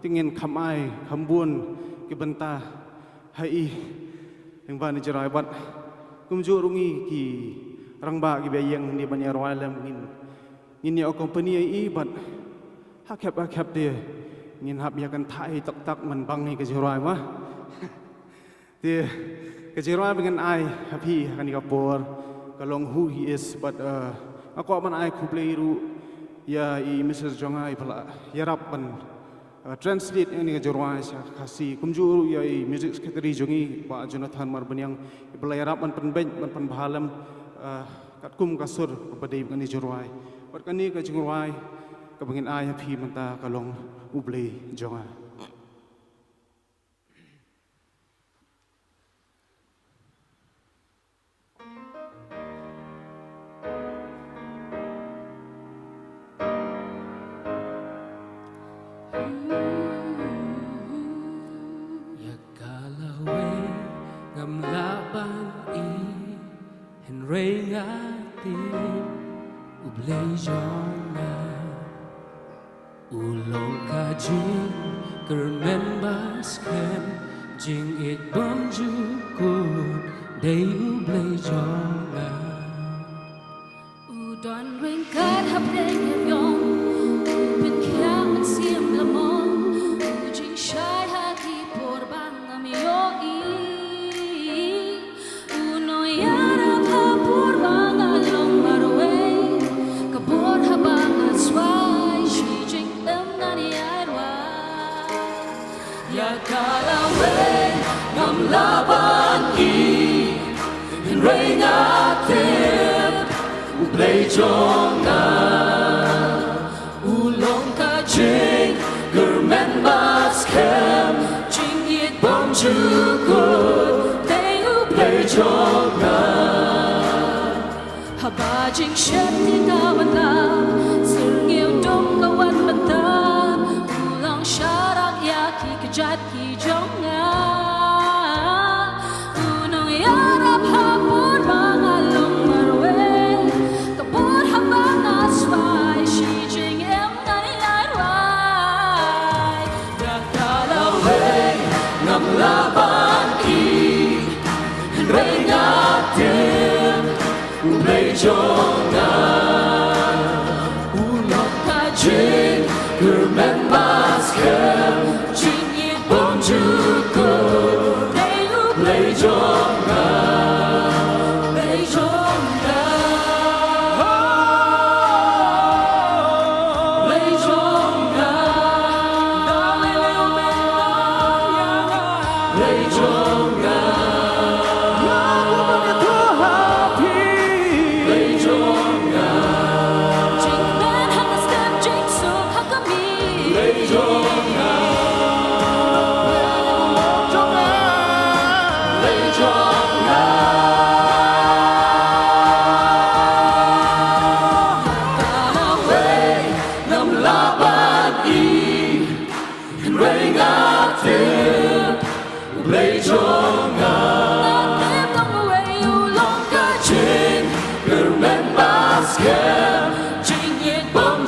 te ngin kham ai kham bun ki bynta ha i lyngba kane ka jingrwai. Bad kumjuh ruh ngi ki rangbah kiba ïeng hangne ban ïarwai lem ngin, ngin ïa company ïa i bad ha khep ha khep te ngin hap ïa kynthah hi toktak man bang hi ka jingrwai mo. Te ka jingrwai ba ngan ai ha phi ha kane ka por ka long Who He Is. Bad, uh, nga kwah ban ai khublei ruh ïa i Missus jong nga iba la ïarap ban, uh, translate ïa kane ka jingrwai sha Khasi. Kumjuh ruh ïa i Music Secretary jong ngi Bah Jonathan Marbaniang iba la ïarap ban pynbeit ban pynbha lem, uh, katkum ka sur kaba dei bad kane ka jingrwai. Bad kane ka jingrwai kaba ngin ai ha phi mynta ka long U Blei Jong Nga. Ïa ka lawei ngam lah ban ïohi, hynrei nga tip U Blei jong nga u long ka jingkyrmen ba skhem, jingïeit bymjukut dei U Blei jong nga. U don ryngkat hapdeng hynñiew, u pynkhiah mynsiem lamong, u jingshai ha ki por ba ngam ïohi. U nongïarap ha por ba nga long marwei, ka bor haba nga swai, shi jingim ngan ïai rwai. Ïa ka lawei ngam lah ban ïohi, hynrei nga tip U Blei jong nga u long ka jingkyrmen ba skhem, jingïeit bymjukut dei U Blei jong nga. Haba jingsheptieng ka wan lap, syrngiew dum ka wan bynta, u long sharak ïa ki kjat ki jong nga. U nongïarap ha por ba nga long marwei, ka bor haba nga swai, shi jingim ngan ïai rwai. Ïa ka lawei ngam lah ban ïohi, hynrei nga tip U Blei jong nga u long ka jingkyrmen ba skhem, jingïeit bymjukut dei U Blei jong nga. Blei jong nga. Blei jong nga. Blei jong nga. Blei jong nga. Jingmen ha ka step, jingsuk ha ka miet. Blei jong nga. Blei jong nga. Ka lawei ngam lah ban ïohi, hynrei nga tip U Blei jong nga. Nga tip tang uwei u long ka jingkyrmen ba skhem, jingïeit bym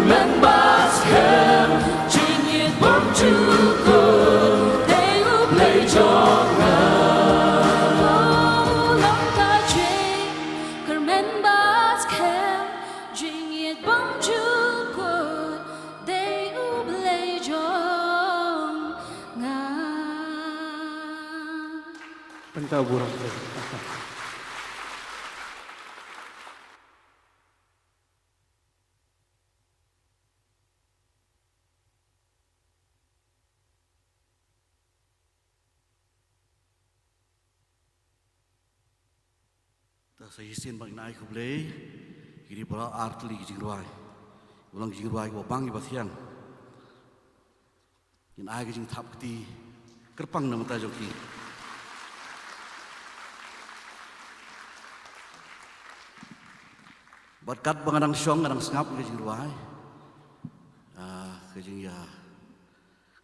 Kmen ba skhem, jingngeit bymjukut, dei U Blei jong nga. Oh, long ka jingkyrmen ba skhem, jingngeit bymjukut, dei U Blei jong nga. Pynta burom. Ta sa shisien ba ngin ai khublei ïa kine baroh ar tylli ki jingrwai. Ba long ki jingrwai kiba bang kiba thiang. Ngin ai ka jingthap kti kyrpang na bynta jong ki. Bad katba nga dang shong, nga dang sngap ïa ka jingrwai, ah, ka jingïa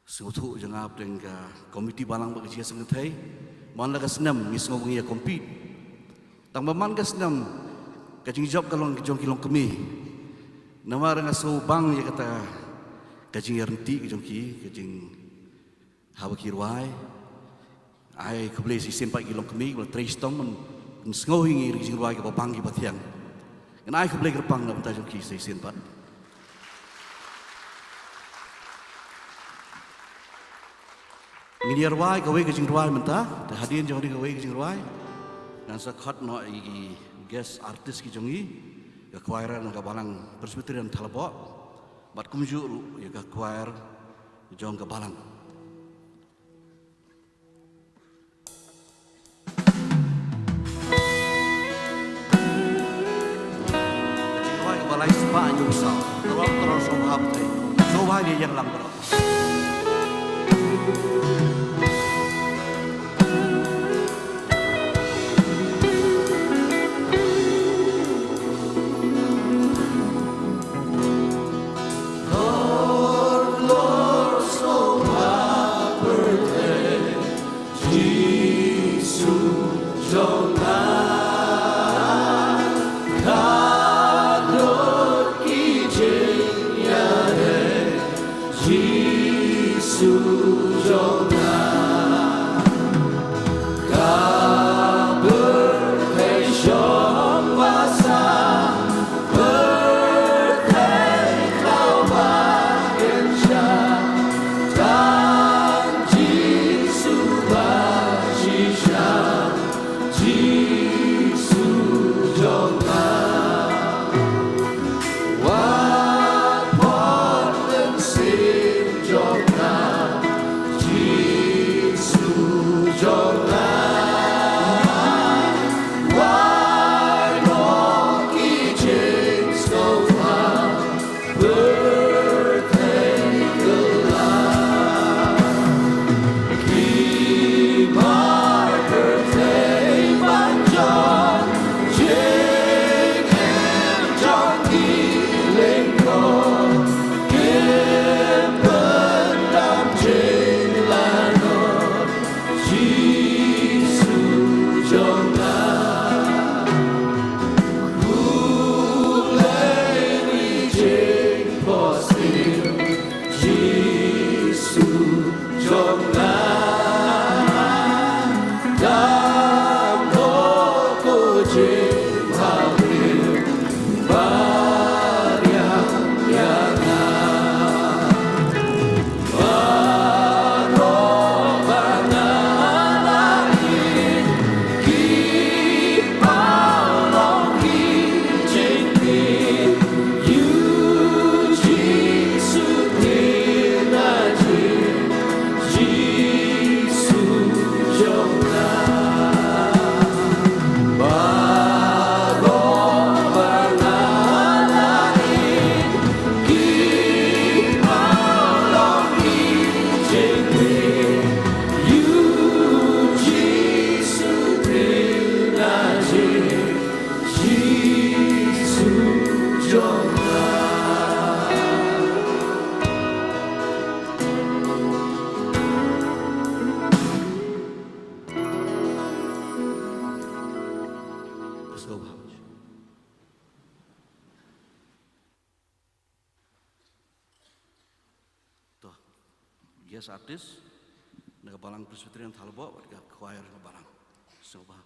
sngewthuh jong nga hapdeng ka komiti balang bad ka jingïaseng kynthei. Man la ka snem ngi sngew ba ngi ïa compete. Tang ba man ka snem ka jingjop ka long jong ki longkmie. Namar nga sngewbang ïa kata ka jingïaryntih ka jong ki, ka jing haba ki rwai. Ai khublei sa shisien pat ki longkmie kiba la trei shitom ban pynsngew ïa ngi ïa ki jingrwai kiba bang kiba thiang. Ngan ai khublei kyrpang na bynta jong ki sa shisien pat. Ngin ïa rwai kawei ka jingrwai mynta, te hadien jong kane kawei ka jingrwai ngan sa khot noh ïa ki guest artist ki jong ngi, ka choir na ka balang Presbyterian Thalboh, bad kumjuh ruh ïa ka choir jong ka balang. Ka jingrwai kaba lai spah hynñiew saw. Ka rong ka rong sngewbha pyrthei. Sngewbha ïa ïeng lang baroh. Jisu jong nga, ka lut ki jingïaleh. Jisu jong nga, ka pyrthei shong ba sah, pyrthei kaba kynsha, tang Jisu ba shisha. Jisu jong nga, wat pynlong sien jong nga. Jisu Guest artist na ka Balang Presbyterian Thalbo bad ka choir na Balang. Sngewbha.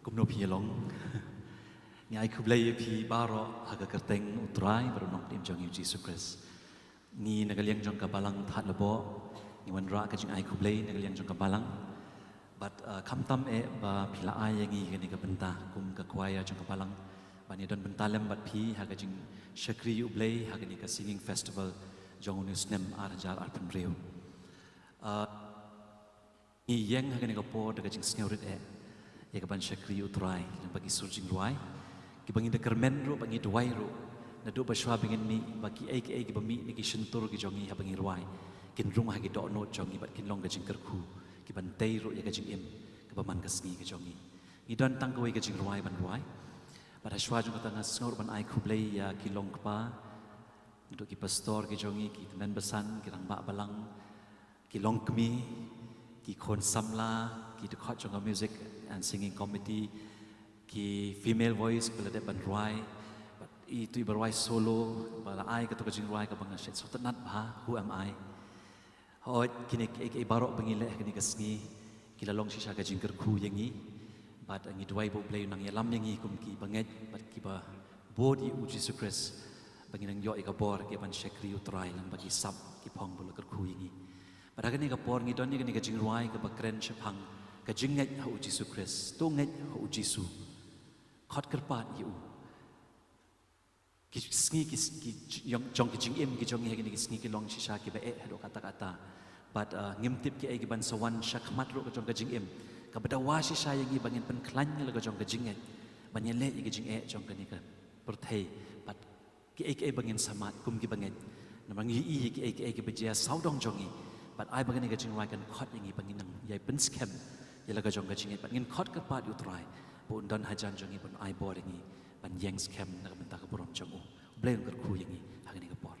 Kumno phi long? Ngi ai khublei ïa phi baroh ha ka kyrteng U Trai bad U Nongpynim jong ngi U Jisu Khrist. Ngi na ka liang jong ka Balang Thadlaboh ngi wanrah ka jingai khublei na ka liang jong ka Balang. Bad, uh, khamtam eh ba phi la ai ïa ngi kane ka bynta kum ka choir jong ka Balang ban ïadon bynta lem bad phi ha ka jingshakri ïa U Blei ha kane ka singing festival jong une u snem ar hajar arphew hynriew. Uh, Ngi ïeng ha kane ka por da ka jingsngewrit eh ïa ka ban shakri U Trai lyngba ki sur jingrwai kiba ngi da kyrmen ruh, ba ngi duwai ruh naduh ba shwa ba ngin mih, ba kiei kiei kiba mih na ki shyntur ki jong ngi haba ngi rwai kin rung ha ki dohnud jong ngi bad kin long ka jingkyrkhu, ki ban tei ruh ïa ka jingim kaba man ka sngi ka jong ngi. Ngi don tang kawei ka jingrwai ban rwai. Bad ha shwa jong kata nga sngew ruh ban ai khublei ïa ki long kpa, naduh ki pastor ki jong ngi, ki tymmen basan, ki rangbah balang, ki longkmie, ki khun samla, ki dkhot jong ka music and singing committee, ki female voice kiba la dep ban rwai, bad itu iba rwai solo ba la ai kato ka jingrwai kaba nga shet sngewtynnat bha, Who Am I. Hooid, kine kiei kiei baroh ba ngi leh ha kane ka sngi ki la long shisha ka jingkyrkhu ïa ngi. Bad ngi duwai ba U Blei un nang ïalam ïa ngi kum ki bangeit bad kiba bud ïa U Jisu Khrist, ba ngin nang ïoh ïa ka bor ka ban shakri U Trai lyngba ki sap, ki phong ba la kyrkhu ïa ngi. Bad ha kane ka por ngi don ïa kane ka jingrwai kaba kren shaphang ka jingngeit ha U Jisu Khrist. To ngeit ha U Jisu, khot kyrpad ïa U. Ki sngi ki, ki jong, jong ki jingim ki jong ngi ha kine ki sngi ki long shisha kiba eh haduh katta katta. Bad, uh, ngim tip kiei ki ban sa wan shakhmat ruh ka jong ka jingim. Kaba dawa shisha ïa ngi ba ngin pynkhlaiñ ïa la ka jong ka jingngeit ban ïaleh ïa ka jingeh jong kane ka pyrthei bad kiei kiei ba ngin sa mad kum kiba ngeit. Namar ngi ïohi ïa kiei kiei kiba jia sawdong jong ngi. Bad ai ba kane ka jingrwai kan khot ïa ngi ba ngin nang ïai pynskhem ïa la ka jong ka jingngeit bad ngin khot kyrpad ïa U Trai ba un don hajan jong ngi ban ai bor ïa ngi ban ïeng skhem na ka bynta ka burom jong U. U Blei un kyrkhu ïa ngi ha kane ka por.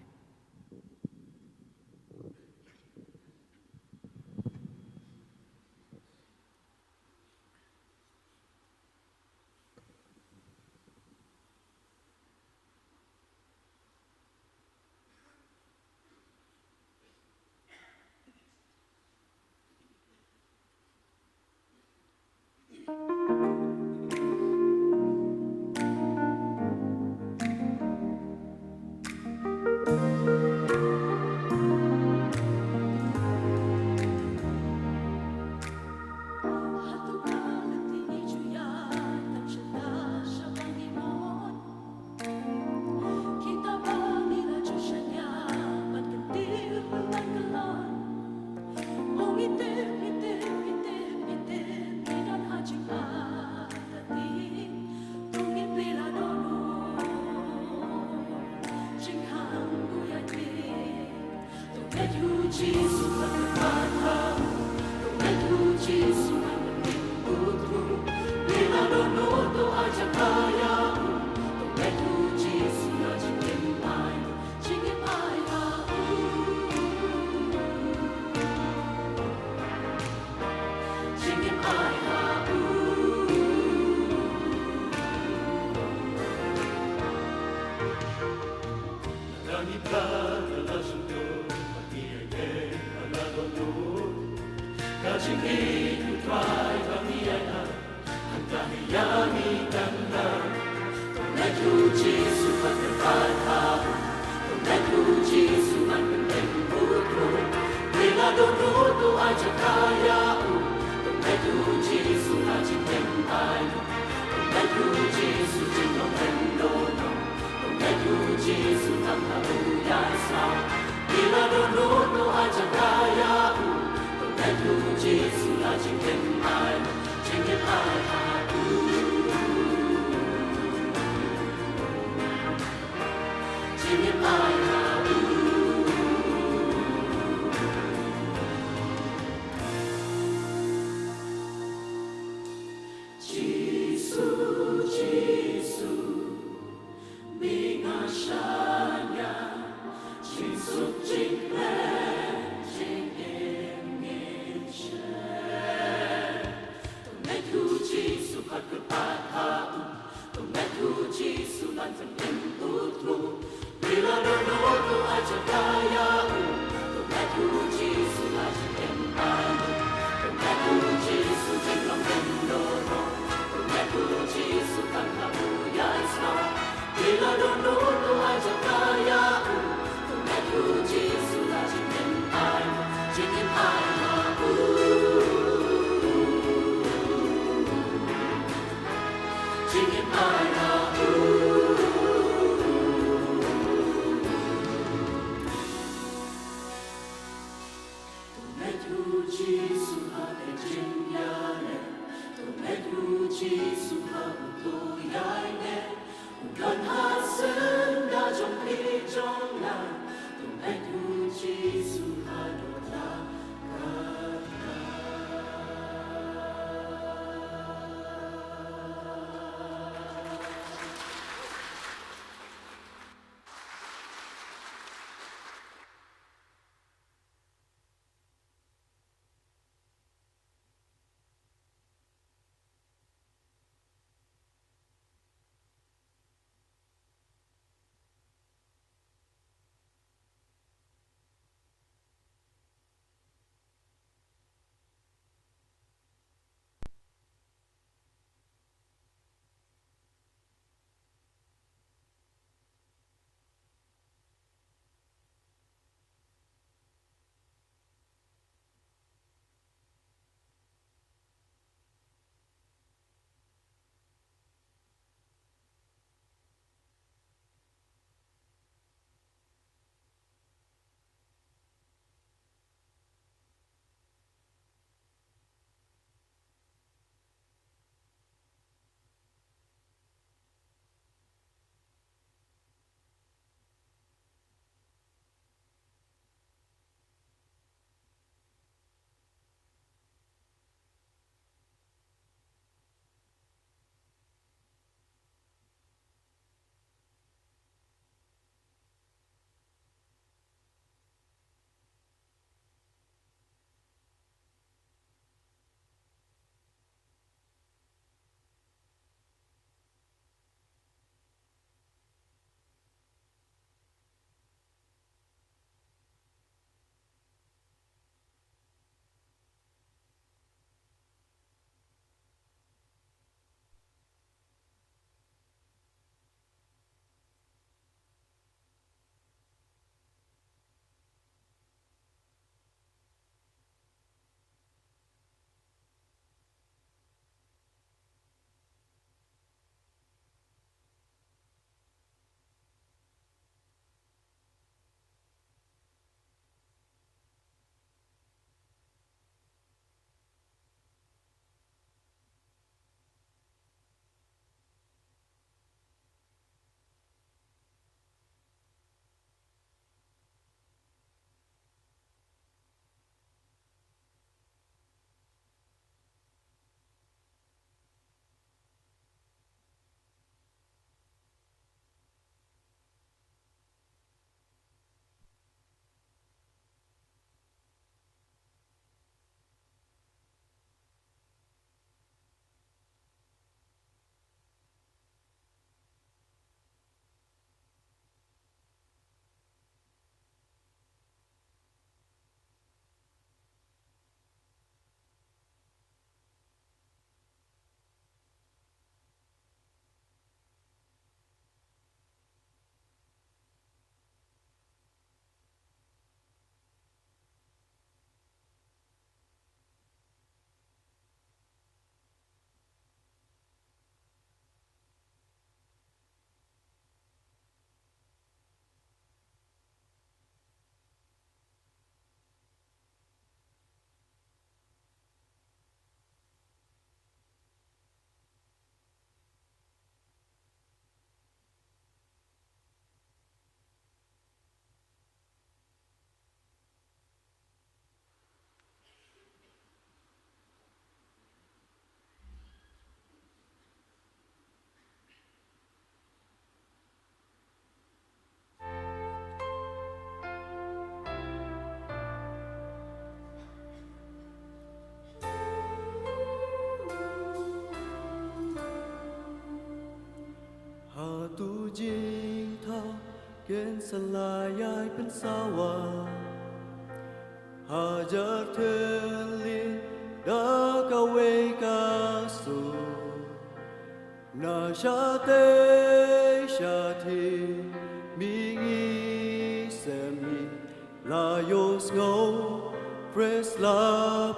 Sa la ïai pynsawa hajar tylli da kawei ka sur. Na shatei shathie mihngi sem mihngi la ïohsngew Khrist la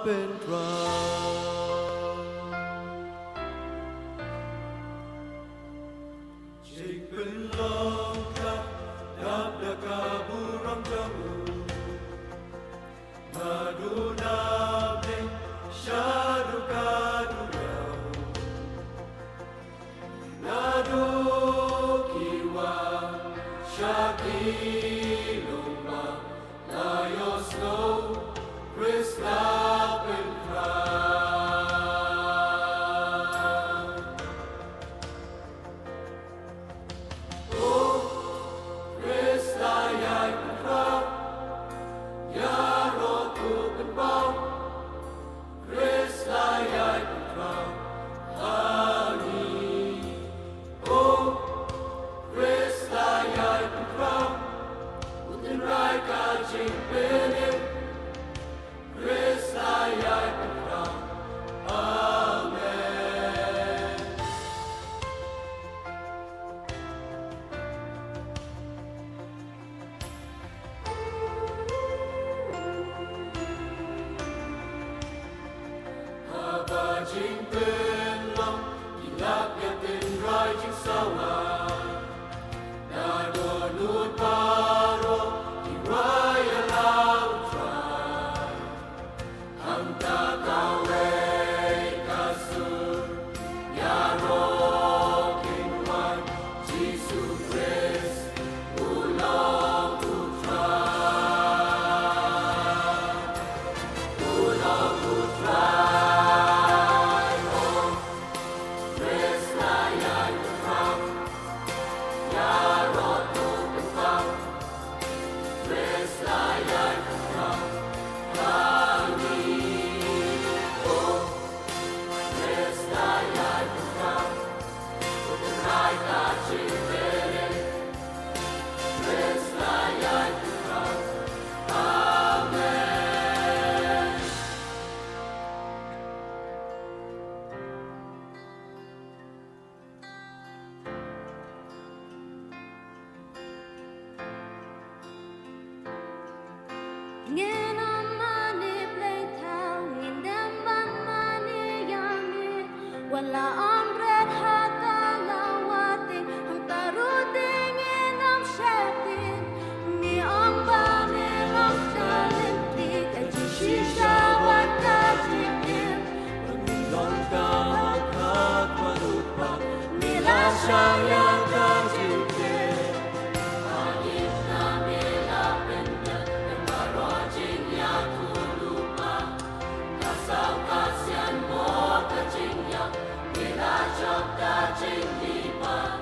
pynkhraw. Jingpynlong ka dap da ka burom jong u. Naduh na bneng shaduh ka duriaw. Naduh ki wah sha ki longmah la ïohsngew Khrist la pynkhraw. O Khrist la ïai pynkhraw, ïaroh to pynpaw. Khrist la ïai pynkhraw ha ngi. O Khrist la ïai pynkhraw, u tynrai ka jingpynim. Khrist la ïai pynkhraw. Amen. Haba jingpynlong ki lap ïa tynrai jingsawa. Na dohnud baroh ki rwai ïa la U Trai. Hangta kawei ka sur ïaroh kin wan, Jisu Khrist u long U Trai. U long U Trai. O Khrist la ïai pynkhraw, ïaroh to pynpaw. Khrist la ïai pynkhraw ha ngi. O Khrist la ïai pynkhraw, u tynrai ka jingpynim. Khrist la ïai pynkhraw. Amen. Ngin ym mane blei thaw, ngin dem ban mane ïa me. Wat la ym bret ha ka lawa tieng, hangta ruh te ngin ym sheptieng. Me ong ba me long ka lynti, ka jingshisha bad ka jingim. Ba me long ka hok ha ka lypa, me la shah ïa ka jingkit. Ha ïing na me la pynjot, ïa baroh jingïathuhlypa. Ka saw ka sian mo ka jingïap, me la jop ka jingmihpat.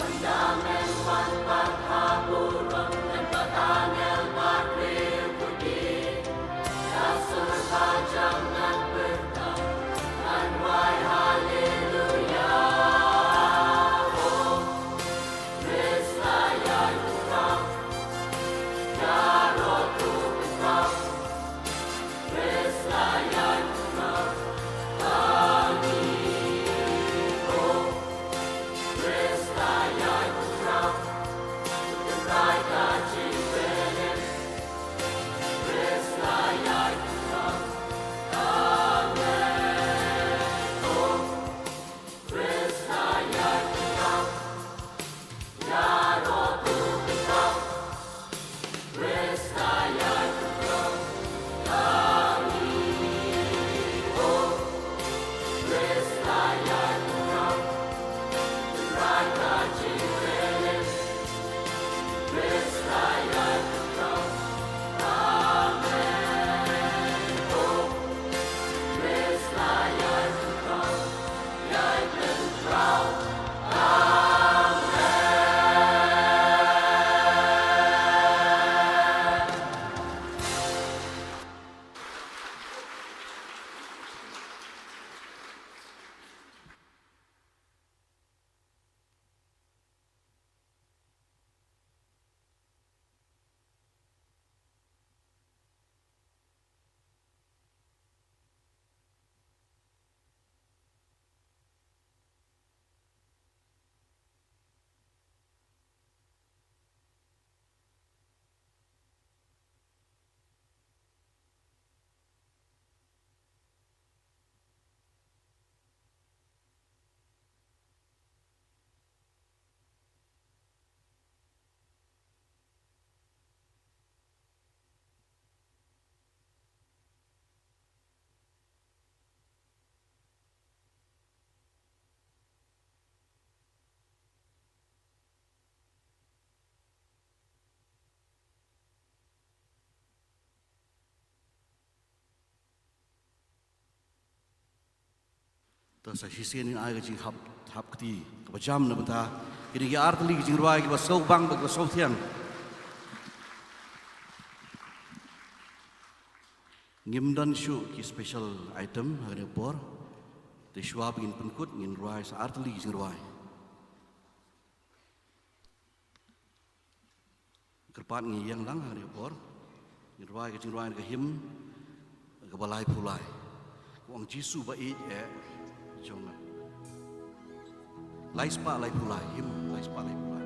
Ynda men wan pat ha burom, men pat angel ba khriew kyrkieh. Ka sur ba jam ngan pyrta, ngan rwai haleluya. O Khrist la ïai pynkhraw, ïaroh to pynpaw. To sa shisien ngin ai ka jinghap, hap kti kaba jam na bynta kine ki artylli ki jingrwai kiba sngewbang bad kiba sngewthiang. Ngim don shuh ki special item ha kane ka por. Te shuwa ba ngin pynkut ngin rwai sa artylli ki jingrwai. Kyrpad ngi ïeng lang ha kane ka por. Ngin rwai ka jingrwai na ka hymn kaba laiphew lai. Ka ong Jisu ba ïeit eh jong nga. Lai spah laiphew lai, hymn lai spah laiphew lai.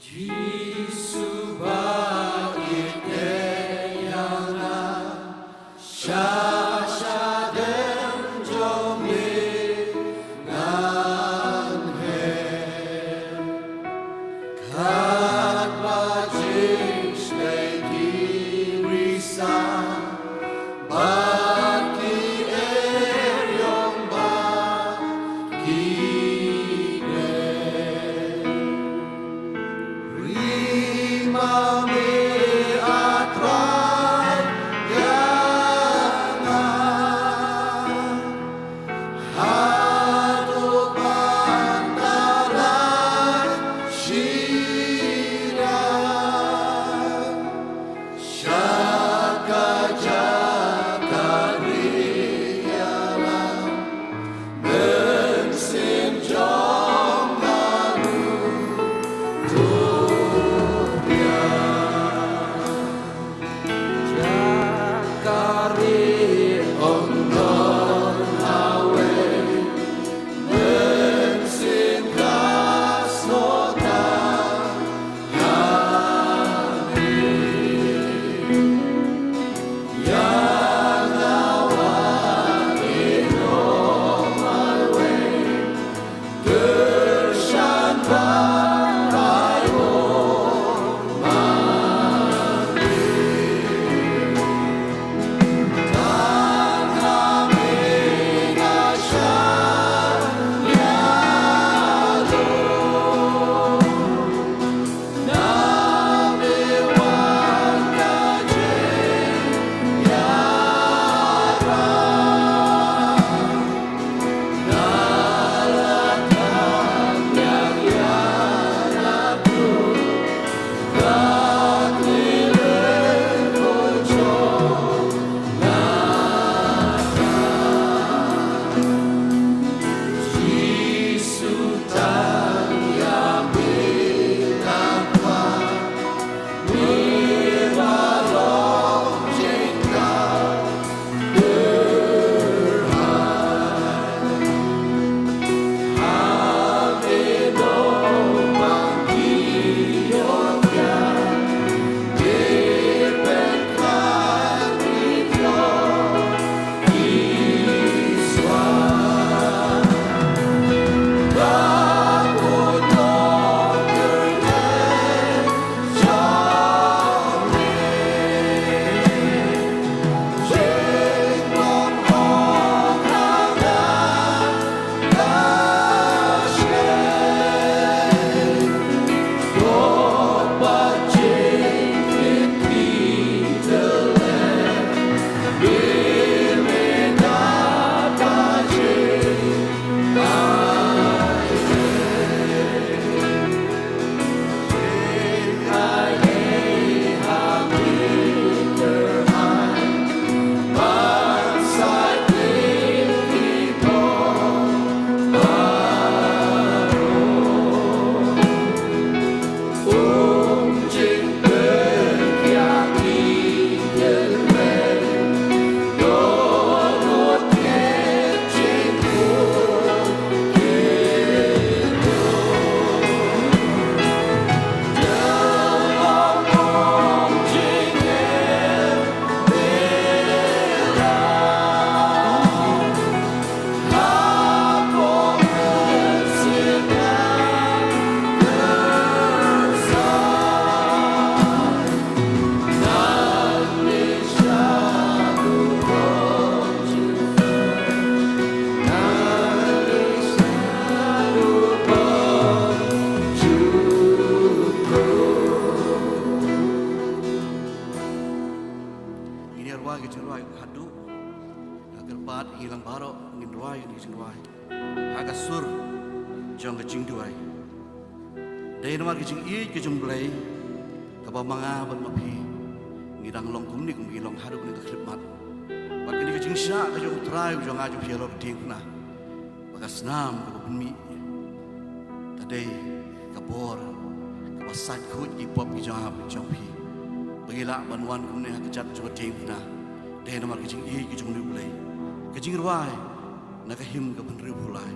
Jisu ba ïeit ïa nga, sha shadem jong me ngan her. Katba jingshlei ki brisa bad ki eriong bad ki bneng. Ri ma me, A Trai, ïa nga. Haduh ban da lait shi riat, sha ka jaka ri ïalam, mynsiem jong nga ruh to biang. Jaka ri ong don ha wei, mynsiem ka sngewthuh ïa me. Ïa nga wan ïehnoh marwei, kyrshan ban rai bor ma me. Tang ha me nga shaniah ruh. Na me wan ka jingkyrkhu. Rwai ka jingrwai ka haduh. Ka kyrpad ngi lang baroh ngin rwai ka jingrwai ha ka sur jong ka jingduwai. Dei namar ka jingïeit ka jong U Blei kaba ma nga bad ma phi ngi dang long kumne kum ngi long haduh kane ka khyllipmat. Bad kane ka jingshah ka jong U Trai jong nga jong phi halor ka diengphna. Ba ka snam kaba pynmih ka dei ka bor kaba sait khuid ki pop ki jong nga jong phi. Ba ngi lah ban wan kumne ha ka jait jong ka diengphna. Dei namar ka jingïeit ka jong U Blei. Ka jingrwai na ka hymn ka hynriewphew lai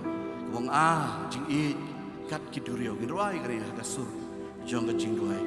kaba ong, A jingïeit kat ki duriaw. Ngin rwai kane ha ka sur jong ka jingduwai.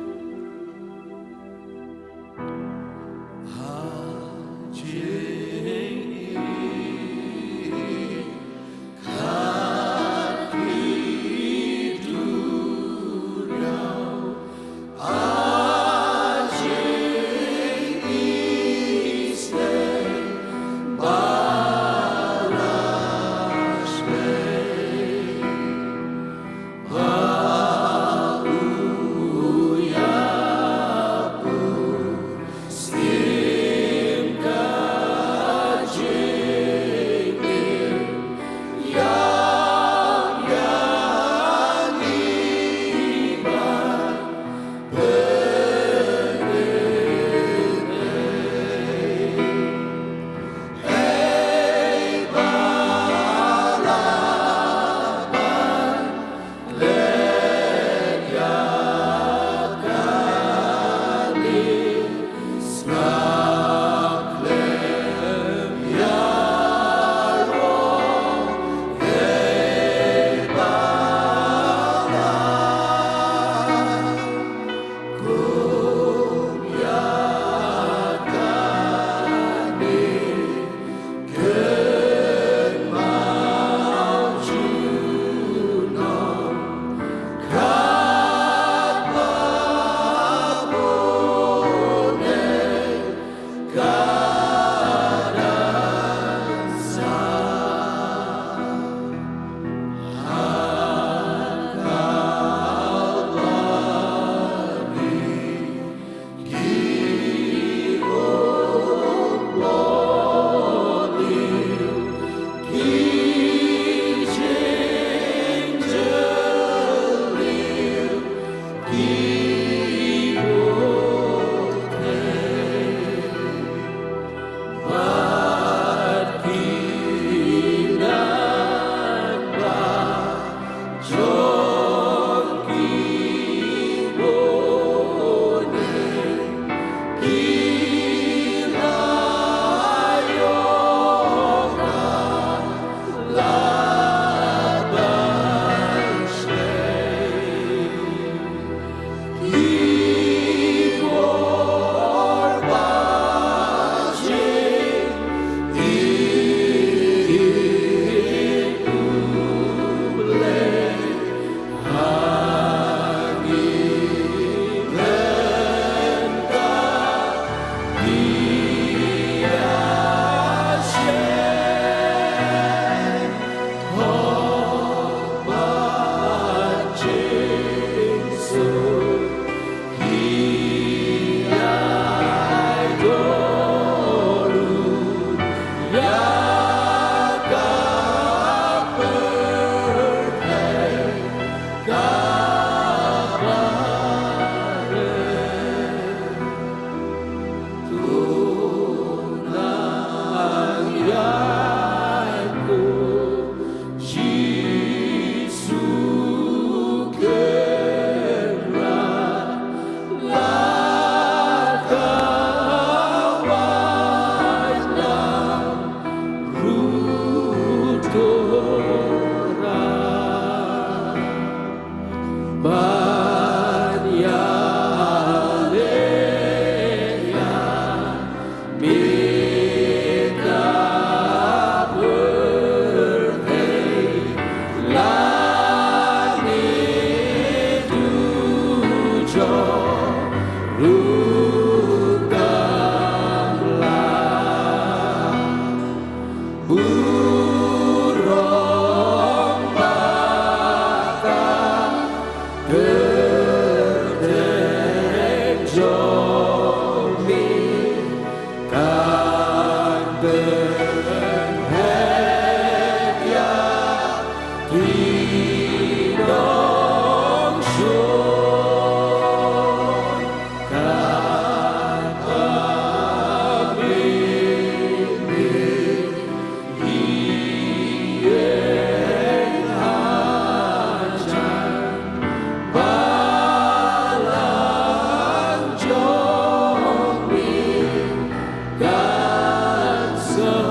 Kan song.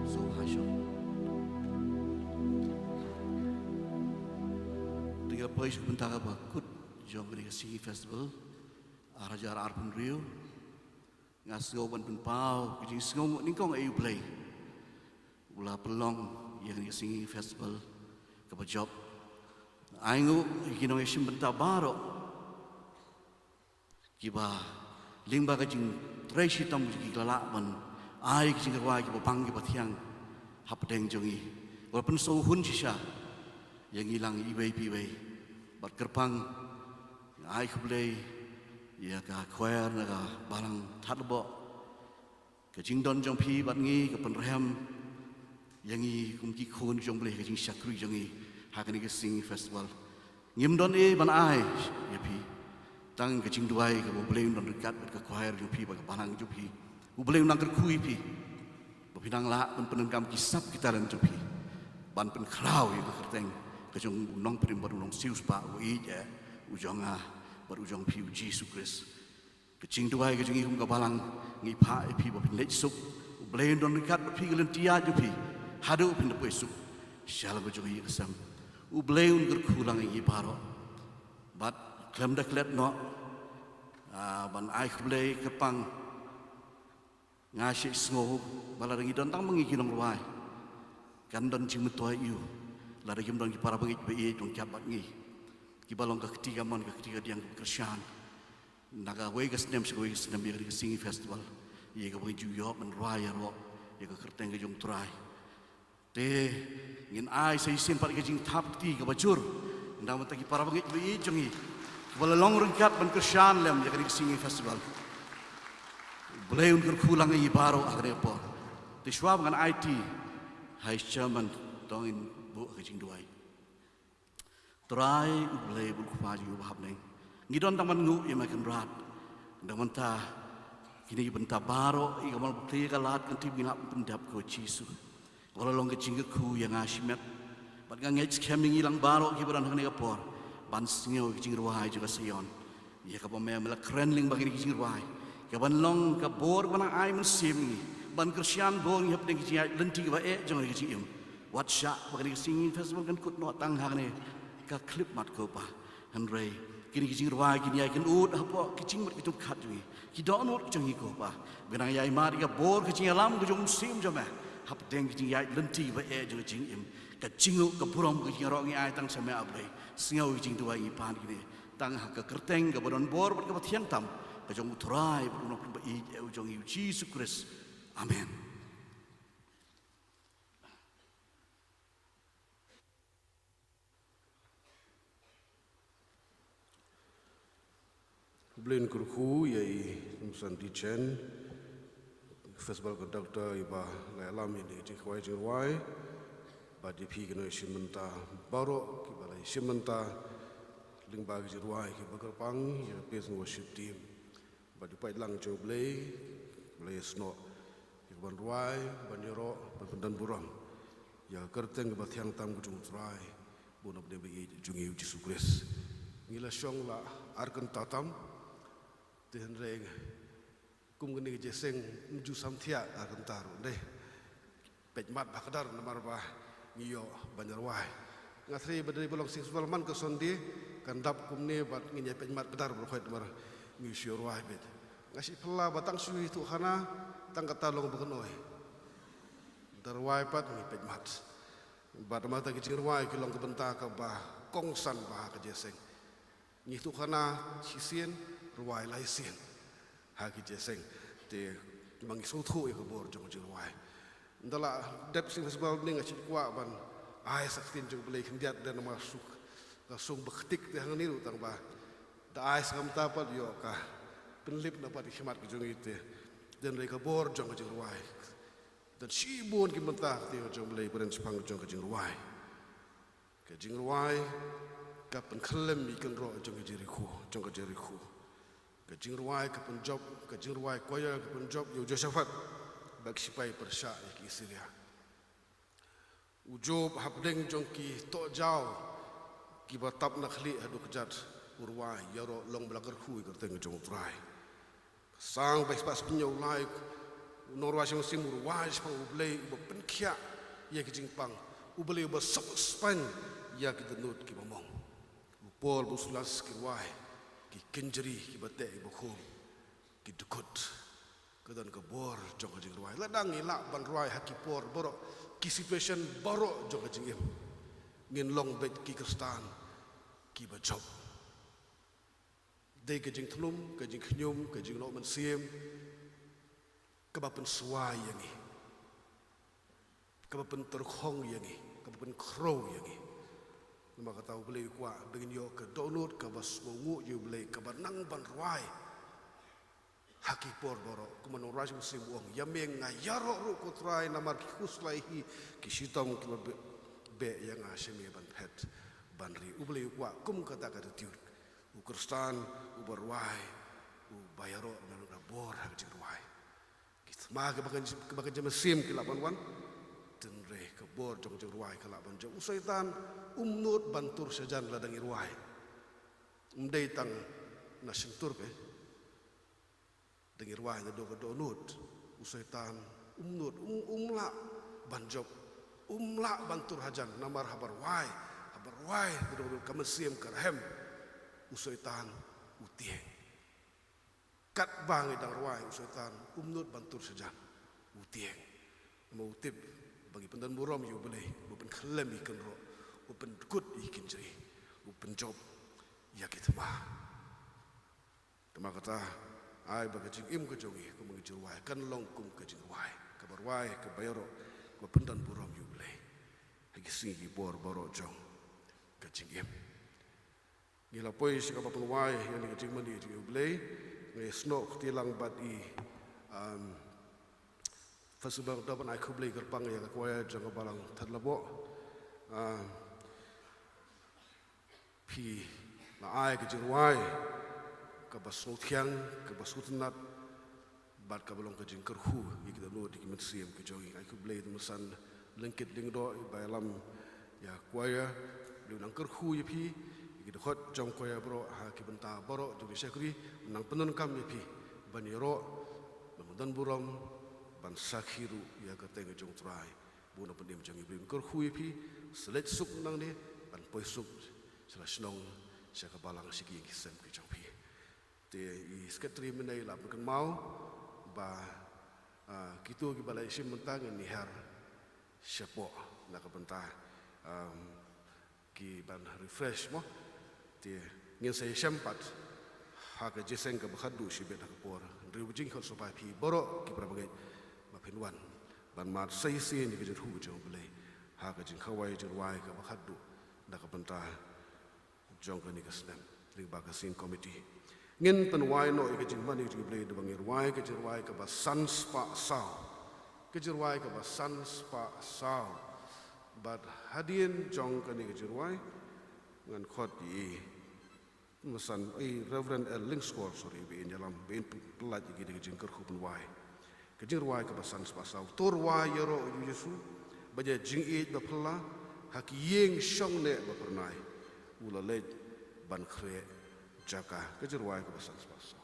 Song ha song. Te nga poi sha ka bynta kaba kut jong kane ka Singing Festival ar hajar arphew hynriew. Nga sngew ban pynpaw ka jingsngew nyngkong ïa U Blei u la pynlong ïa kane ka Singing Festival kaba jop. Ai nguh ïa ki nongïashim bynta baroh kiba lyngba ka jingtrei shitom ki la lah ban ai ki jingrwai kiba bang kiba thiang hapdeng jong ngi. Ba la pynsngewhun shisha ïa ngi lang iwei pa iwei. Bad kyrpang nga ai khublei ïa ka choir na ka balang Thadlaboh. Ka jingdon jong phi bad ngi ka pynrem ïa ngi kum ki khun jong U Blei, ka jingshakri jong ngi ha kane ka Singing Festival. Ngim don ei ban ai ïa phi, tang ka jingduwai kaba U Blei un don ryngkat bad ka choir jong phi bad ka balang jong phi. U Blei un nang kyrkhu ïa phi ba phin nang lah ban pyndonkam ki sap ki talent jong phi ban pynkhraw ïa ka kyrteng ka jong U Nongpynim bad U Nongsiewspah, U Ïeit eh, U jong nga bad U jong phi, U Jisu Khrist. Ka jingduwai ka jong ngi kum ka balang, ngi phah ïa phi ba phin leit suk. U Blei un don ryngkat bad phi, ka lynti ïaid jong phi haduh phin da poi suk sha la ka jong ngi ka sem. U Blei un kyrkhu lang ïa ngi baroh. Bad khlem da klet noh, ah, ban ai khublei, kyrpang, nga sngewsih ba lada ngi don tang ma ngi ki nongrwai, kan don jingmyntoi ïa u lada kim don ki para bangeit ba ïeit ban ïaid bad ngi, kiba long ka kti kamon ka kti kadiang kaba kyrshan na kawei ka snem sha kawei ka snem ïa ka Singing Festival, ïa kaba ngi ju ïoh ban rwai ïaroh ïa ka kyrteng ka jong U Trai. Te ngin ai sa shisien pat ka jingthap kti kaba jur na ka bynta ki para bangeit ba ïeit jong ngi kiba la long ryngkat ban kyrshan lem ïa kane ka Singing Festival. U Blei un kyrkhu lang ïa ngi baroh ha kane ka por. Te shuwa ba ngan aiti ha i chairman, to ngin buh ka jingduwai. Trai U Blei, U Kpa jong ngi uba ha bneng, ngi don tang ban nguh ïa me Kynrad na ka bynta kine ki bynta baroh, ïa ka mon ba plie ka lad kan tip ngi lah ban pyndep, ko Jisu. Ka la long ka jingkyrkhu ïa nga shimet bad nga ngeit skhem ïa ngi lang baroh kiba don ha kane ka por ban sngew ïa ka jingrwai jong ka Zion. Ïa kaba me, me la kren lyngba kine ki jingrwai, kaban long ka bor ba nang ai mynsiem ïa ngi ban kyrshan bor ïa ngi hapdeng ki jingïaid lynti kiba eh jong ka jingim. Wat shah ba kane ka Singing Festival kan kut noh tang ha kane ka khyllipmat, ko Pa. Hynrei kine ki jingrwai kin ïai kynud hapoh ki jingmut ki jingpyrkhat jong ngi, ki dohnud jong ngi, ko Pa. Ba nang ïai mad ïa ka bor ka jingïalam ka jong u Mynsiem jong me hapdeng ki jingïaid lynti kiba eh jong ka jingim. Ka jingnguh ka burom ka jingïaroh ngi ai tang sha me, A Blei. Sngew ïa ki jingduwai ngi pan kine tang ha ka kyrteng kaba don bor bad kaba thiang tam ka jong U Trai bad U Nongpynim ba ïeit, eh, u jong ngi, U Jisu Khrist. Amen. U Blei un kyrkhu ïa i Nongsan Dichen, festival conductor, iba la ïalam ïa kine ki jingkhawai jingrwai, bad ïa phi ki nongïashim bynta baroh kiba la ïashim bynta lyngba ki jingrwai kiba kyrpang, ïa ka praise and worship team. Bad ki paidlang jong U Blei kiba la ïasnoh ïa ka ban rwai, ban ïaroh, ban pyndonburom ïa ka kyrteng kaba thiang tam ka jong U Trai bad U Nongpynim ba ïeit jong ngi, U Jisu Khrist. Ngi la shong la ar kynta tam, te hynrei kum kane ka jingïaseng ym ju samthiah ar kynta ruh, ym dei? Peit mat bha kdar namar ba ngi ïoh ban rwai. Nga tharai ba dei ba long Singing Festival man ka Sunday, kan dap kumne bad ngin ïa peit mat kdar baroh khoit namar ngi shu rwai beit. Nga shu phylla ba tang shu ïathuh khana, tang kata long ba kan oi. Da rwai pat ngi peit mat. Bad namar kata ki jingrwai ki long ka bynta kaba kongsan bha ha ka jingïaseng. Ngi ïathuh khana shisien, rwai lai sien ha ki jingïaseng. Te ma ngi sngewthuh ïa ka bor jong ka jingrwai. Ynda la dep Singing Festival mynne nga shu kwah ban ai sa ka ktien jong U Blei khyndiat, dei namar suk ka sung ba ktik te hangne ruh, tang ba da ai sa kumta pat ïoh ka pynlip na pat ki khmat ka jong ngi te. Dei hynrei ka bor jong ka jingrwai. Don shibun ki bynta ka ktien jong U Blei ba don shaphang jong ka jingrwai. Ka jingrwai ka pynkhyllem ïa ki kynroh jong ka jingriewkhuh, jong ka jingriewkhuh. Ka jingrwai ka pynjop, ka jingrwai choir ka pynjop ïa u Jehoshaphat bad ki shipai pyrshah ïa ki Assyria. U Job hapdeng jong ki tohjaw kiba tap na khlieh haduh kjat, U rwai, ïaroh long ba la kyrkhu ïa ka kyrteng jong U Trai. Sang ba spah spah hynñiew lai, u nongrwai shong mynsiem u rwai shaphang U Blei uba pynkhiah ïa ki jingpang, U Blei uba suk spaiñ ïa ki dohnud kiba mong. U Paul bad u Silas ki rwai, ki kynjri, kiba teh, kiba khum, ki dkut. Ka don ka bor jong ka jingrwai. Lada ngi lah ban rwai ha ki por baroh, ki situation baroh jong ka jingim, ngin long beit ki Khristan kiba jop. Dei ka jingthlum, ka jingkhñium, ka jingnoh mynsiem kaba pynshuwa ïa ngi, kaba pyntyrkhong ïa ngi, kaba pynkhrew ïa ngi. Namar kata U Blei u kwah ba ngin ïoh ka dohnud kaba sngewnguh ïa U Blei, kaba nang ban rwai ha ki por baroh. Kum u nongrwai shong mynsiem u ong, ïa me nga ïaroh ruh ko Trai, namar ki khuslai hi ki shitom kiba beh, beh ïa nga, sha me ban phet ban ri. U Blei u kwah kum kata ka attitude. U Khristan uba rwai, uba ïaroh, namar ka bor ha ka jingrwai. Ki thma kiba kan, kiba kan jingmynsiem ki lah ban wan. Hynrei ka bor jong ka jingrwai ka lah ban jop. U Soitan um nud ban tur sha jan lada ngi rwai. Um dei tang na shyntur, ka da ngi rwai naduh ka dohnud, u Soitan um nud, um, um lah ban jop, um lah ban tur hajan. Namar haba rwai, haba rwai naduh ka mynsiem ka rhem, u Soitan u tieng. Katba ngi dang rwai, u Soitan um nud ban tur sha jan, u tieng. Namar u tip ba ngi pyndonburom ïa U Blei, u pynkhyllem ïa ki kynroh, u pyndkut ïa ki kynjri, u pynjop ïa ki thma. Namar kata, ai ba ka jingim ka jong ngi kum ka jingrwai kan long kum ka jingrwai kaba rwai, kaba ïaroh, kaba pyndonburom ïa U Blei ha ki sngi ki por baroh jong ka jingim. Ngi la poi sha kaba pynwai ïa kane ka jingmane jong U Blei. Ngi snoh kti lang bad i, um, Festival, da ban ai khublei kyrpang ïa ka choir jong ka Balang Thadlaboh. Um, phi la ai ka jingrwai kaba sngewthiang, kaba sngewtynnat, bad kaba long ka jingkyrkhu ïa ki dohnud, ïa ki mynsiem ki jong ngi. Ai khublei Tymmen San Lyngkit Lyngdoh, i ba ïalam ïa choir. U Blei un nang kyrkhu ïa phi, ïa ki dkhot jong choir baroh, ha ki bynta baroh jong ki shakri, un nang pyndonkam ïa phi ban ïaroh, ban pyndonburom, ban sakhi ruh ïa ka kyrteng jong U Trai. Bun na pyndim jong ngi, U Blei un kyrkhu ïa phi, sa leit suk nangne, ban poi suk sha la shnong, sha ka balang, sha ki ïing ki sem ki jong phi. Te i secretary mynne i la pynkynmaw ba, ah, kito kiba la ïashim mynta ngin ïahiar shapoh na ka bynta, um, ki ban refresh mo. Te ngin sa ïashem pat ha ka jingïaseng kaba khatduh shibit ha ka por hynriew baje. Khot sngewbha ïa phi baroh ki para bangeit ba phin wan ban mad sa shisien ïa ka jingkyrkhu ka jong U Blei ha ka jingkhawai jingrwai kaba khatduh na ka bynta jong kane ka snem lyngba ka singing committee. Ngin pynwai noh ïa ka jingmane jong U Blei da ba ngin rwai ka jingrwai kaba san spah saw. Ka jingrwai kaba san spah saw. Bad hadien jong kane ka jingrwai ngan khot ïa i Tymmen San, i Reverend L Lyngskor, sorry, ba in ïalam, ba in pynlait ïa kane ka jingkyrkhu pynwai. Ka jingrwai kaba san spah saw. To rwai ïaroh ïa U Jisu, ba ïa jingïeit ba phylla ha ki ïing shongneh ba phyrnai, u la leit ban khreh jaka. Ka jingrwai kaba san spah saw.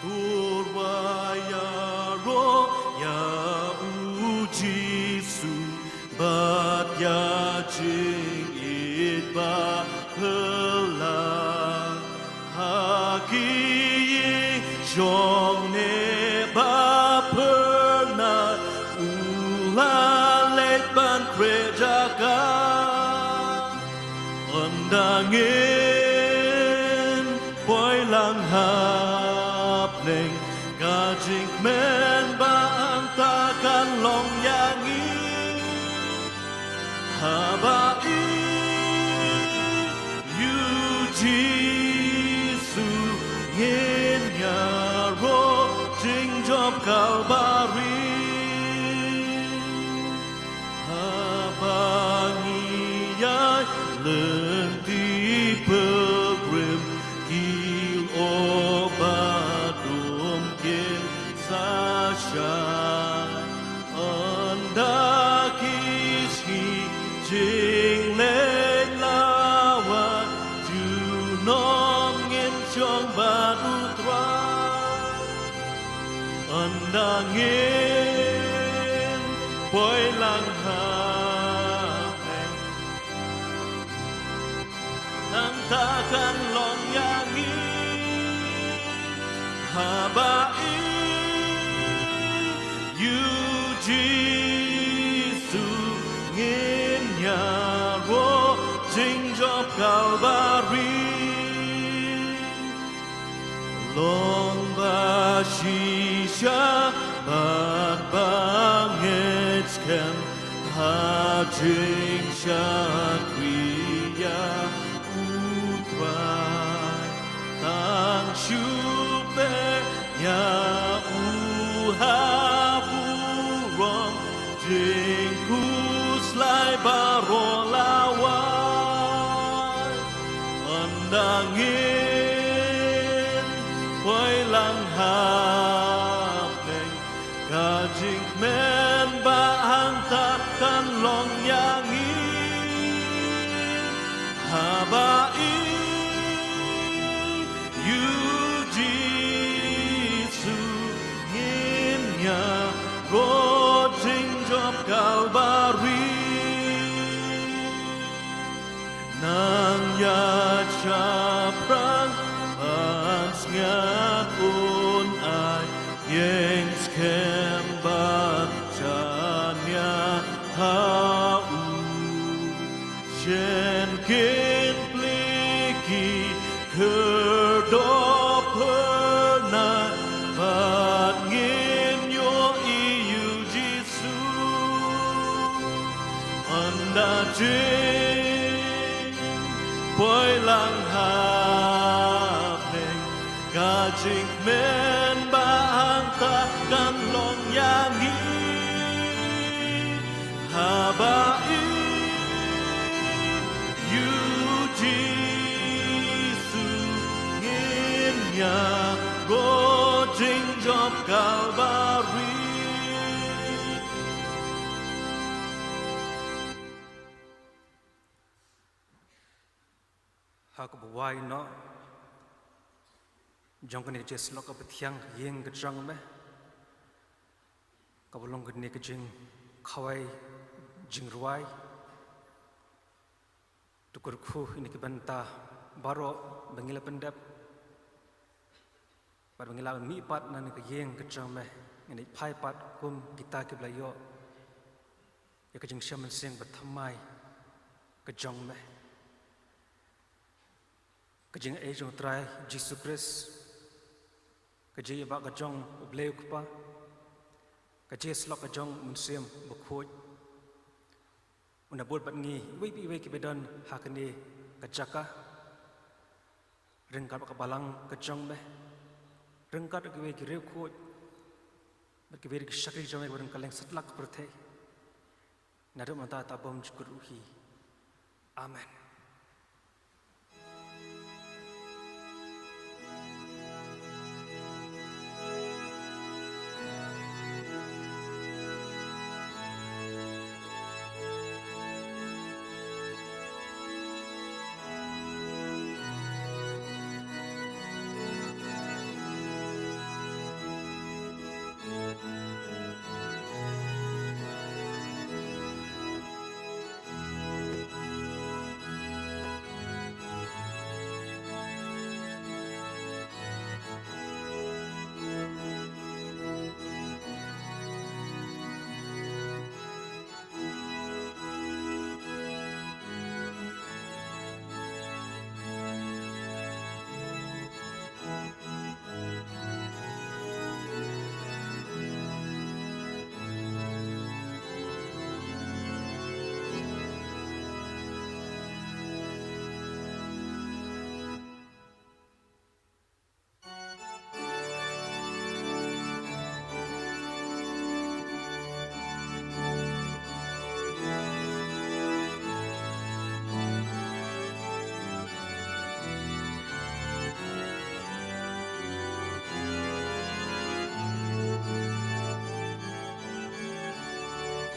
To rwai ïaroh ïa U Jisu bad ïa jingïeit ba phylla ha ki ïing shongneh ba phyrnai, u la leit ban khreh jaka. Ynda ngin poi lang hapdeng, ka jingkmen ba hangta kan long ïa ngi. Haba i ïa U Jisu ngin ïaroh jingjop Kalbari. Haba ngi ïai lynti Jong bad U Trai, ynda ngin poi lang ha pdeng, nangta kan long ïa ngi haba i ïa U Jisu ngin ïaroh jingjop Kalbari. Long ba shisha bad ba ngeit skhem ha jingshakri ïa U Trai. Tang shu peit ïa U ha burom, jingkhuslai baroh la wai. Ynda ngin poi lang ha pdeng, ka jingkmen ba hangta kan long ïa ngi haba i ïa U Jisu ngin ïaroh jingjop Kalbari. Nang ïa shaphrang ban sngap, un ai ïing skhem bad shaniah ha U. Shen kin plie ki khyrdop phyrnai bad ngin ïohi ïa U Jisu. Ynda jingpoi lang ha pdeng, ka jingkmen ba hangta kan long ïa ngi haba i ïa U Jisu ngin ïaroh jingjop Kalbari. Ha kaba wai noh, jong kane ka jingïasyllok kaba thiang ha ka ïing ka jong me, kaba long kane ka jingkhawai jingrwai, to kyrkhu ïa kine ki bynta baroh ba ngi la pyndep bad ba ngi la mih pat na kane ka ïing ka jong me, ngin ïa phai pat kum kita kiba la ïoh ïa ka jingshem mynsiem bathymmai ka jong me. Ka jingaiei jong U Trai Jisu Khrist, ka jingïabah ka jong U Blei U Kpa, ka jingïasyllok ka jong U Mynsiem Bakhuid, un ïa bud bad ngi iwei pa iwei kiba don ha kane ka jaka, ryngkat bad ka balang ka jong me, ryngkat bad kiwei ki riewkhuid bad kiwei ki shakri jong me kiba don kylleng satlak ka pyrthei, naduh mynta ta bymjukut ruh hi. Amen.